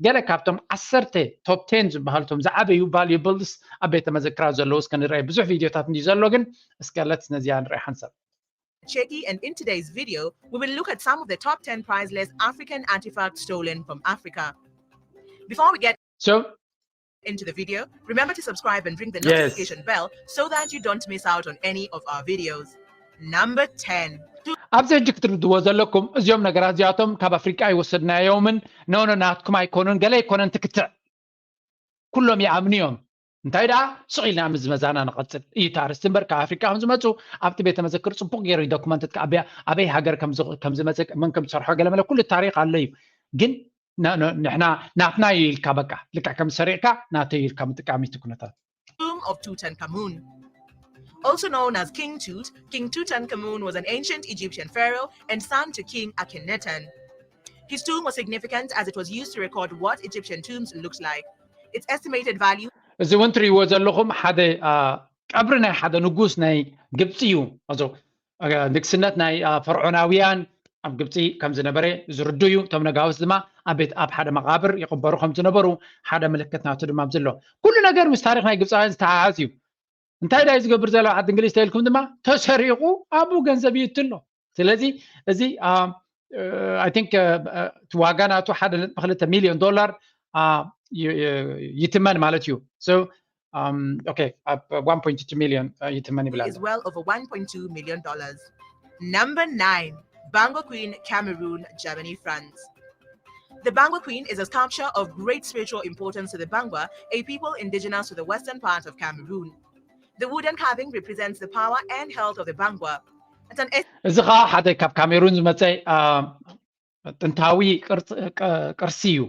ገለ ካብቶም ዓሰርተ ቶፕ ቴን ዝበሃሉ እቶም ዝዓበዩ ቫልዩብልስ ኣብ ቤተ መዘክራት ዘለዉ እስከ ንርኣይ። ብዙሕ ቪድዮታት እንዲ ዘሎ ግን እስከ ለትስ ነዚኣ ንርኣይ ሓንሳብ። Cheki, and in today's video, we will look at some of the top ten priceless African artifacts stolen from Africa. Before we get So into the video, remember to subscribe and ring the Yes. notification bell so that you don't miss out on any of our videos. Number ten. ኣብዚ ሕጂ ክትርድዎ ዘለኩም እዚኦም ነገራት እዚኣቶም ካብ ኣፍሪቃ ኣይወሰድናዮምን፣ ኖ ኖ ናትኩም ኣይኮኑን፣ ገለ ኣይኮነን ትክትዕ። ኩሎም ይኣምኑ እዮም። እንታይ ደኣ ስቕ ኢልና ምዝመዛና ንቐጽል እዩ እቲ ኣርእስቲ እምበር ካብ ኣፍሪቃ ከም ዝመፁ ኣብቲ ቤተ መዘክር ፅቡቕ ገይሩ ዶክመንትት ኣበይ ሃገር ከም ዝ- ከም ዝመፀ መን ከም ዝሰርሖ ገለመለ ኩሉ ታሪክ ኣሎ እዩ። ግን ንሕና ናትና እዩ ኢልካ በቃ ልክዕ ከም ሰሪቕካ ናተይ ኢልካ ምጥቃም እዩ እቲ ኩነታት። Tomb of Tutankhamun. Also known as King Tut, King Tutankhamun was an ancient Egyptian pharaoh and son to King Akhenaten. His tomb was significant as it was used to record what Egyptian tombs looked like. Its estimated value እዚ እውን ትሪእዎ ዘለኹም ሓደ ቀብሪ ናይ ሓደ ንጉስ ናይ ግብፂ እዩ። ንግስነት ናይ ፈርዖናውያን ኣብ ግብፂ ከም ዝነበረ ዝርዱ እዩ። እቶም ነጋውስ ድማ ኣብ ቤት ኣብ ሓደ መቓብር ይቕበሩ ከም ዝነበሩ ሓደ ምልክት ናቱ ድማ ኣብዚ ኣሎ። ኩሉ ነገር ምስ ታሪክ ናይ ግብፃውያን ዝተሓሓዝ እዩ። እንታይ ዳይ ዝገብር ዘሎ ዓዲ እንግሊዝ ተልኩም ድማ ተሰሪቑ ኣብኡ ገንዘብ ይእቱ ኣሎ። ስለዚ እዚ I think ዋጋ ናቱ ሓደ ነጥቢ ክልተ ሚሊዮን ዶላር ይትመን ማለት እዩ። Okay, one point two million ይትመን ይብላል። Is well over one point two million dollars. Number nine, Bangwa Queen, Cameroon, Germany, France. The Bangwa Queen is a sculpture of great spiritual importance to the Bangwa, a people indigenous to the western part of Cameroon. The wooden carving represents the power and health of the Bangwa. It's an እዚ ከዓ ሓደ ካብ ካሜሩን ዝመፀ ጥንታዊ ቅርሲ እዩ።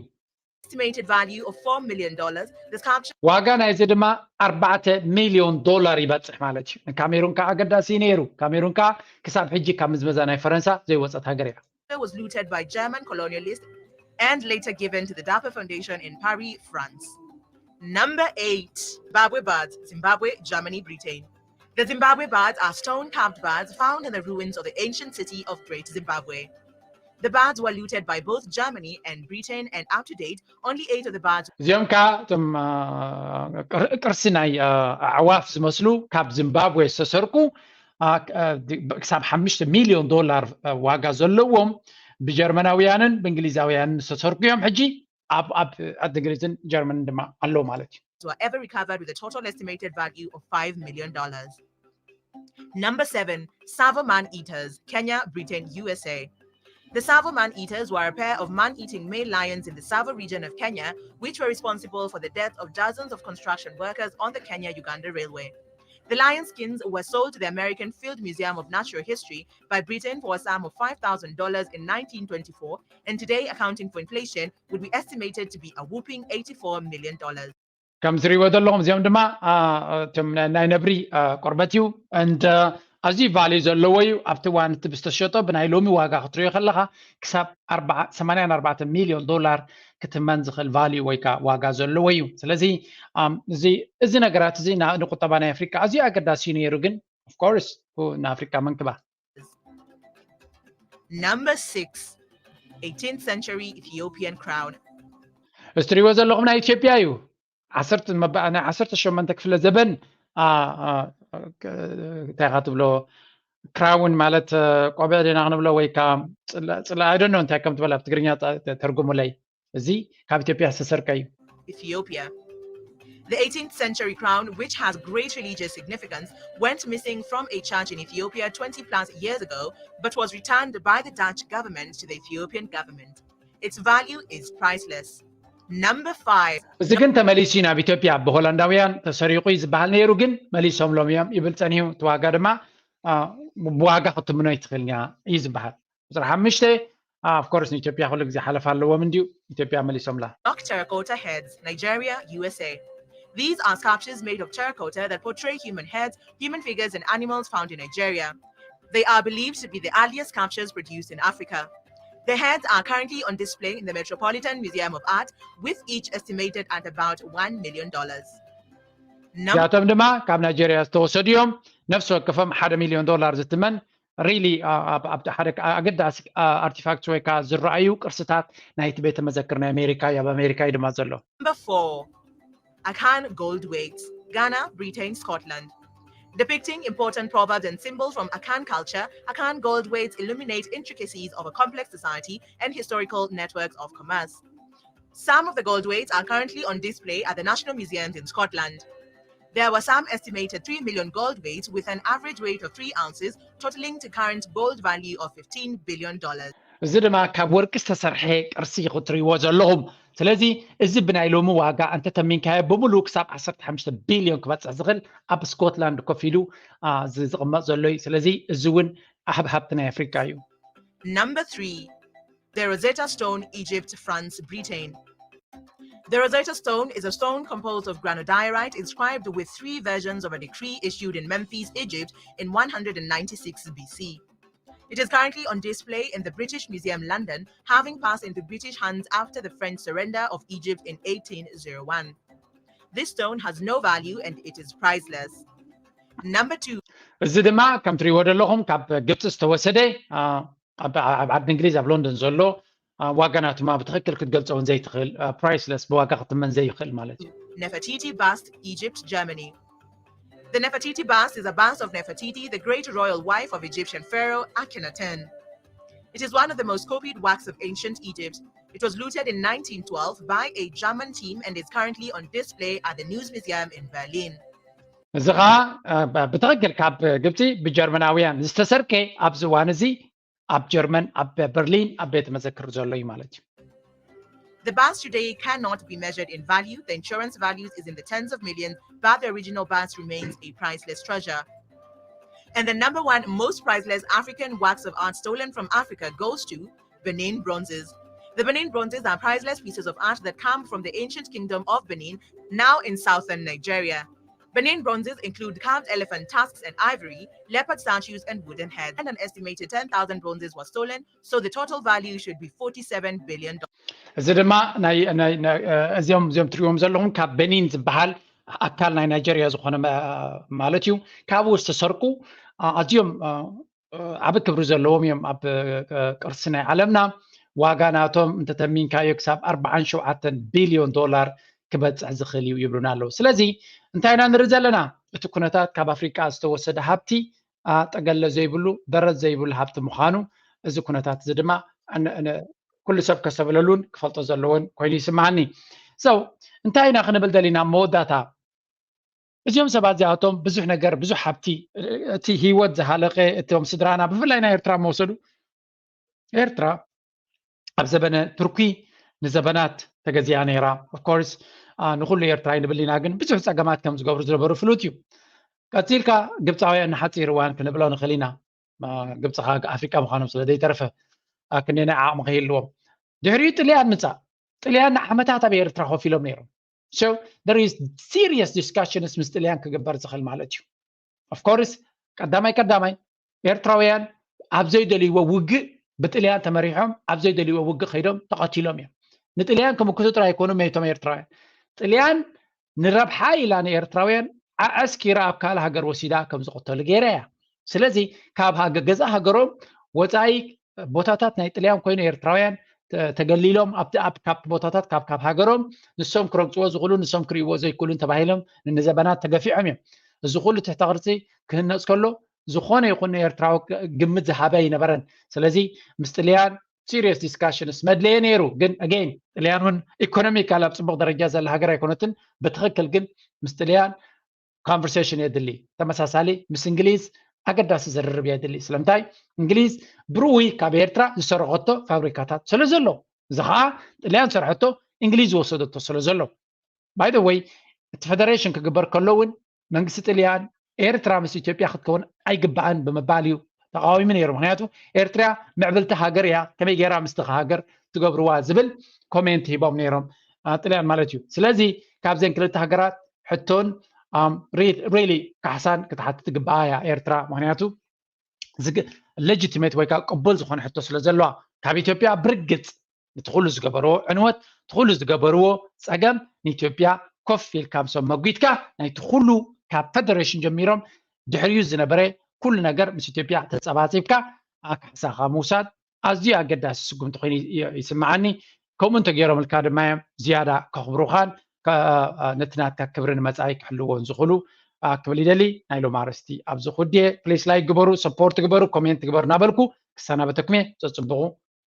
Estimated value of four million dollars. The sculpture ዋጋ ናይዚ ድማ ኣርባዕተ ሚሊዮን ዶላር ይበፅሕ ማለት እዩ። ንካሜሩን ከዓ ኣገዳሲ እዩ ነይሩ። ካሜሩን ከዓ ክሳብ ሕጂ ካብ ምዝመዛ ናይ ፈረንሳ ዘይወፀት ሃገር እያ። was looted by German colonialists and later given to the DARPA Foundation in Paris, France. Number eight, Zimbabwe Baths, Zimbabwe, Germany, Britain. The Zimbabwe Baths are stone-carved baths found in the ruins of the ancient city of Great Zimbabwe. The baths were looted by both Germany and Britain, and up to date, only eight of the baths እዚኦም ከዓ እቶም ቅርሲ ናይ ኣዕዋፍ ዝመስሉ ካብ ዚምባብዌ ዝተሰርቁ ክሳብ ሓሙሽተ ሚሊዮን ዶላር ዋጋ ዘለዎም ብጀርመናውያንን ብእንግሊዛውያንን ዝተሰርቁ እዮም። ሕጂ ኣብ ኣብ ዓዲ እንግሊዝን ጀርመንን ድማ ኣለዉ ማለት እዩ። were ever recovered with a total estimated value of five million dollars. Number seven, Tsavo man-eaters, Kenya, Britain, U S A. The Tsavo man-eaters were a pair of man-eating male lions in the Tsavo region of Kenya, which were responsible for the death of dozens of construction workers on the Kenya-Uganda railway. The lion skins were sold to the American Field Museum of Natural History by Britain for a sum of five thousand dollars in nineteen twenty-four, and today, accounting for inflation, would be estimated to be a whopping eighty-four million dollars. ከም ዝሪእዎ ዘለኹም እዚኦም ድማ እቶም ናይ ነብሪ ቆርበት እዩ። And ኣዝዩ ቫልዩ ዘለዎ እዩ። ኣብቲ እዋን እቲ ብዝተሸጦ ብናይ ሎሚ ዋጋ ክትሪኦ ከለኻ ክሳብ ሰማንያን ኣርባዕተ ሚሊዮን ዶላር ክትመን ዝኽእል ቫልዩ ወይ ከዓ ዋጋ ዘለዎ እዩ። ስለዚ እዚ ነገራት እዚ ንቁጠባ ናይ ኣፍሪካ ኣዝዩ ኣገዳሲ እዩ ነይሩ። ግን of course ንኣፍሪካ መንክባ Number six, eighteenth century Ethiopian crown. እዚ ትሪእዎ ዘለኹም ናይ ኢትዮጵያ እዩ። ናይ ዓሰርተ ሸሞንተ ክፍለ ዘበን እንታይ ኢኻ ትብሎ ክራውን ማለት ቆብዕ ዲና ክንብሎ ወይ ከዓ ፅላ I don't know እንታይ ከም ትበል ኣብ ትግርኛ ተርጉሙለይ። እዚ ካብ ኢትዮጵያ ዝተሰርቀ እዩ። Ethiopia. The eighteenth century crown, which has great religious significance, went missing from a church in Ethiopia twenty plus years ago, but was returned by the Dutch government to the Ethiopian government. Its value is priceless. Number five. እዚ ግን ተመሊሱ ናብ ኢትዮጵያ ብሆላንዳውያን ተሰሪቑ እዩ ዝበሃል ነይሩ፣ ግን መሊሶምሎም እዮም ይብል ጸኒሑ። እቲ ዋጋ ድማ ብዋጋ ክትምኖ ኣይትኽእልን እያ እዩ ዝበሃል። ቁፅሪ ሓሙሽተ of course ንኢትዮጵያ ኩሉ ግዜ ሓለፋ ኣለዎም እንድዩ። ኢትዮጵያ መሊሶምላ። Knock terracotta heads, Nigeria, U S A. These are sculptures made of terracotta that portray human heads, human figures, and animals found in Nigeria. They are believed to be the earliest sculptures produced in Africa. The heads are currently on display in the Metropolitan Museum of Art, with each estimated at about one million dollars. እዚኣቶም ድማ ካብ ናይጀርያ ዝተወሰዱ እዮም። ነፍሲ ወከፎም ሓደ ሚሊዮን ዶላር ዝትመን really ሓደ ኣገዳሲ ኣርቲፋክት ወይ ከዓ ዝረኣዩ ቅርስታት ናይቲ ቤተ መዘክር ናይ ኣሜሪካ እዩ። ኣብ ኣሜሪካ እዩ ድማ ዘሎ። Number four, Akan gold weights, Ghana, Britain, Scotland. Depicting important proverbs and symbols from Akan culture, Akan gold weights illuminate intricacies of a complex society and historical networks of commerce. Some of the gold weights are currently on display at the National Museums in Scotland. There were some estimated three million gold weights with an average weight of three ounces, totaling to current gold value of fifteen billion dollars. እዚ ድማ ካብ ወርቂ ዝተሰርሐ ቅርሲ ክትሪእዎ ዘለኹም። ስለዚ እዚ ብናይ ሎሚ ዋጋ እንተተሚንካዮ ብምሉእ ክሳብ ዓሰርተ ሓሙሽተ ቢልዮን ክበፅሕ ዝኽእል ኣብ ስኮትላንድ ኮፍ ኢሉ ዝቕመጥ ዘሎ እዩ። ስለዚ እዚ እውን ኣብ ሃብቲ ናይ ኣፍሪካ እዩ። Number three, The Rosetta Stone, Egypt, France, Britain. The Rosetta Stone is a stone composed of granodiorite inscribed with three versions of a decree issued in Memphis, Egypt in one hundred ninety-six B C. It is currently on display in the British Museum, London, having passed into British hands after the French surrender of Egypt in eighteen oh one. This stone has no value and it is priceless. Number two. እዚ ድማ ከም ትሪእዎ ዘለኹም ካብ ግብፂ ዝተወሰደ ኣብ ዓዲ እንግሊዝ ኣብ ሎንደን ዘሎ ዋጋ ናቱ ድማ ብትኽክል ክትገልፀውን ዘይትኽእል፣ priceless፣ ብዋጋ ክትመን ዘይኽእል ማለት እዩ። Nefertiti bust, Egypt, Germany. The Nefertiti bust is a bust of Nefertiti, the great royal wife of Egyptian pharaoh Akhenaten. It is one of the most copied works of ancient Egypt. It was looted in nineteen twelve by a German team and is currently on display at the Nuzz Museum in Berlin. እዚ ከዓ ብትኽክል ካብ ግብፂ ብጀርመናውያን ዝተሰርቀ ኣብዚ እዋን እዚ ኣብ ጀርመን ኣብ በርሊን ኣብ ቤተ መዘክር ዘሎ እዩ ማለት እዩ። The bust today cannot be measured in value. The insurance values is in the tens of millions, but the original bust remains a priceless treasure. And the number one most priceless African works of art stolen from Africa goes to Benin bronzes. The Benin bronzes are priceless pieces of art that come from the ancient kingdom of Benin, now in southern Nigeria. Benin bronzes include carved elephant tusks and ivory, leopard statues, and wooden heads. And an estimated ten thousand bronzes were stolen, so the total value should be forty-seven billion dollars. እዚ ድማ እዚኦም እዚኦም ትሪእዎም ዘለኹም ካብ በኒን ዝበሃል ኣካል ናይ ናይጀርያ ዝኾነ ማለት እዩ። ካብኡ ዝተሰርቁ ኣዝዮም ዓቢ ክብሪ ዘለዎም እዮም ኣብ ቅርሲ ናይ ዓለምና። ዋጋ ናቶም እንተተሚንካዮ ክሳብ ኣርባዓን ሸውዓተን ቢልዮን ዶላር ክበፅሕ ዝኽእል እዩ ይብሉና ኣለዉ። ስለዚ እንታይ ኢና ንርኢ ዘለና? እቲ ኩነታት ካብ ኣፍሪቃ ዝተወሰደ ሃብቲ ጠገለ ዘይብሉ ደረት ዘይብሉ ሃብቲ ምዃኑ፣ እዚ ኩነታት እዚ ድማ ኩሉ ሰብ ከሰብለሉን ክፈልጦ ዘለዎን ኮይኑ ይስምዓኒ። So እንታይ ኢና ክንብል ደሊና መወዳእታ? እዚኦም ሰባት እዚኣቶም ብዙሕ ነገር ብዙሕ ሃብቲ እቲ ህይወት ዝሃለቀ እቶም ስድራና ብፍላይ ናይ ኤርትራ መወሰዱ ኤርትራ ኣብ ዘበነ ቱርኪ ንዘበናት ተገዚኣ ነይራ። Of course ንኩሉ ኤርትራ ይንብል ኢና፣ ግን ብዙሕ ፀገማት ከም ዝገብሩ ዝነበሩ ፍሉጥ እዩ። ቀፂልካ ግብፃውያን ንሓፂር እዋን ክንብሎ ንኽእል ኢና። ግብፂ ከዓ ኣፍሪቃ ምዃኖም ስለ ዘይተረፈ ክንደየናይ ዓቕሚ ከይህልዎም። ድሕሪኡ ጥልያን ምፃእ። ጥልያን ንዓመታት ኣብ ኤርትራ ኮፍ ኢሎም ነይሮም። So there is serious discussions ምስ ጥልያን ክግበር ዝኽእል ማለት እዩ። Of course ቀዳማይ ቀዳማይ ኤርትራውያን ኣብ ዘይደልይዎ ውግእ ብጥልያን ተመሪሖም ኣብ ዘይደልይዎ ውግእ ከይዶም ተቐቲሎም እዮም። ንጥልያን ክምክቱ ጥራይ ኣይኮኑም እቶም ኤርትራውያን። ጥልያን ንረብሓ ኢላ ንኤርትራውያን ኣዐስኪራ ኣብ ካልእ ሃገር ወሲዳ ከም ዝቕተሉ ገይራ እያ። ስለዚ ካብ ገዛእ ሃገሮም ወፃኢ ቦታታት ናይ ጥልያን ኮይኑ ኤርትራውያን ተገሊሎም ኣብቲ ኣብ ካብቲ ቦታታት ካብ ካብ ሃገሮም ንሶም ክረግፅዎ ዝኽእሉ ንሶም ክርእይዎ ዘይክእሉን ተባሂሎም ንዘበናት ተገፊዖም እዮም። እዚ ኩሉ ትሕተ ቅርፂ ክህነፅ ከሎ ዝኾነ ይኹን ንኤርትራዊ ግምት ዝሃበ ኣይነበረን። ስለዚ ምስ ጥልያን serious discussions መድለየ ነይሩ። ግን again ጥልያን እውን ኢኮኖሚካል ኣብ ፅቡቅ ደረጃ ዘላ ሃገር ኣይኮነትን። ብትኽክል ግን ምስ ጥልያን conversation የድሊ። ተመሳሳሊ ምስ እንግሊዝ ኣገዳሲ ዝርርብ የድሊ። ስለምንታይ? እንግሊዝ ብርኡይ ካብ ኤርትራ ዝሰረቐቶ ፋብሪካታት ስለ ዘሎ፣ እዚ ከዓ ጥልያን ዝሰርሐቶ እንግሊዝ ዝወሰደቶ ስለ ዘሎ። By the way እቲ ፈደሬሽን ክግበር ከሎ እውን መንግስቲ ጥልያን ኤርትራ ምስ ኢትዮጵያ ክትከውን ኣይግባእን ብምባል እዩ ተቃዊሙ ነይሩ። ምክንያቱ ኤርትራ ምዕብልቲ ሃገር እያ፣ ከመይ ገይራ ምስቲ ሃገር ትገብርዋ ዝብል ኮሜንት ሂቦም ነይሮም ጥልያን ማለት እዩ። ስለዚ ካብዘን ክልተ ሃገራት ሕቶን really ካሕሳን ክትሓትት ትግባኣ እያ ኤርትራ። ምክንያቱ legitimate ወይ ከዓ ቅቡል ዝኾነ ሕቶ ስለ ዘለዋ ካብ ኢትዮጵያ ብርግፅ እቲ ኩሉ ዝገበርዎ ዕንወት እቲ ኩሉ ዝገበርዎ ፀገም ንኢትዮጵያ ኮፍ ኢልካ ምሶም መጒትካ ናይቲ ኩሉ ካብ ፈደሬሽን ጀሚሮም ድሕሪኡ ዝነበረ ኩሉ ነገር ምስ ኢትዮጵያ ተፀባፂብካ ካሕሳኻ ምውሳድ ኣዝዩ ኣገዳሲ ስጉምቲ ኮይኑ ይስምዓኒ። ከምኡ እንተገይሮምልካ ድማ እዮም ዝያዳ ከኽብሩኻን ነቲ ናትካ ክብሪ ንመፃኢ ክሕልዎን ዝኽእሉ ክብል ይደሊ። ናይ ሎም ኣርእስቲ ኣብዚ ኩድየ ፕሊስ ላይክ ግበሩ፣ ሰፖርት ግበሩ፣ ኮሜንት ግበሩ እናበልኩ ክሰናበተኩም እየ። ፀፅብቑ።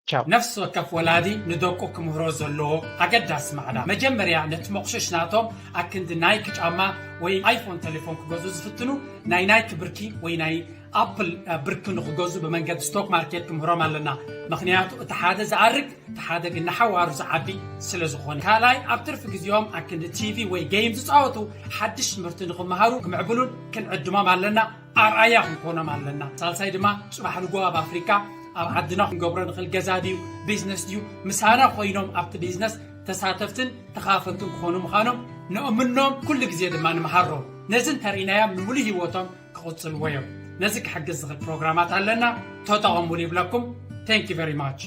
ቻው። ነፍሲ ወከፍ ወላዲ ንደቁ ክምህሮ ዘለዎ ኣገዳሲ ማዕዳ መጀመርያ ነቲ መቑሽሽ ናቶም ኣክንዲ ናይክ ጫማ ወይ ኣይፎን ቴሌፎን ክገዝኡ ዝፍትኑ ናይ ናይክ ብርኪ ወይ ናይ ኣፕል ብርኪ ንኽገዝኡ ብመንገዲ ስቶክ ማርኬት ክምህሮም ኣለና። ምኽንያቱ እቲ ሓደ ዝኣርግ እቲ ሓደ ግን ንሓዋሩ ዝዓቢ ስለ ዝኾነ። ካልኣይ ኣብ ትርፊ ግዜኦም ኣክንዲ ቲቪ ወይ ገይም ዝፃወቱ ሓድሽ ትምህርቲ ንኽመሃሩ ክምዕብሉን ክንዕድሞም ኣለና። ኣርኣያ ክንኮኖም ኣለና። ሳልሳይ ድማ ፅባሕ ንጎ ኣብ ኣፍሪካ ኣብ ዓድና ክንገብሮ ንኽእል ገዛ ድዩ፣ ቢዝነስ ድዩ፣ ምሳና ኮይኖም ኣብቲ ቢዝነስ ተሳተፍትን ተኻፈልትን ክኾኑ ምዃኖም ንእምኖም፣ ኩሉ ግዜ ድማ ንምሃሮም። ነዚ እንተርኢናዮም ንምሉእ ህይወቶም ክቕጽልዎ እዮም። ነዚ ክሕግዝ ዝኽእል ፕሮግራማት ኣለና፣ ተጠቐሙሉ ይብለኩም። Thank you very much።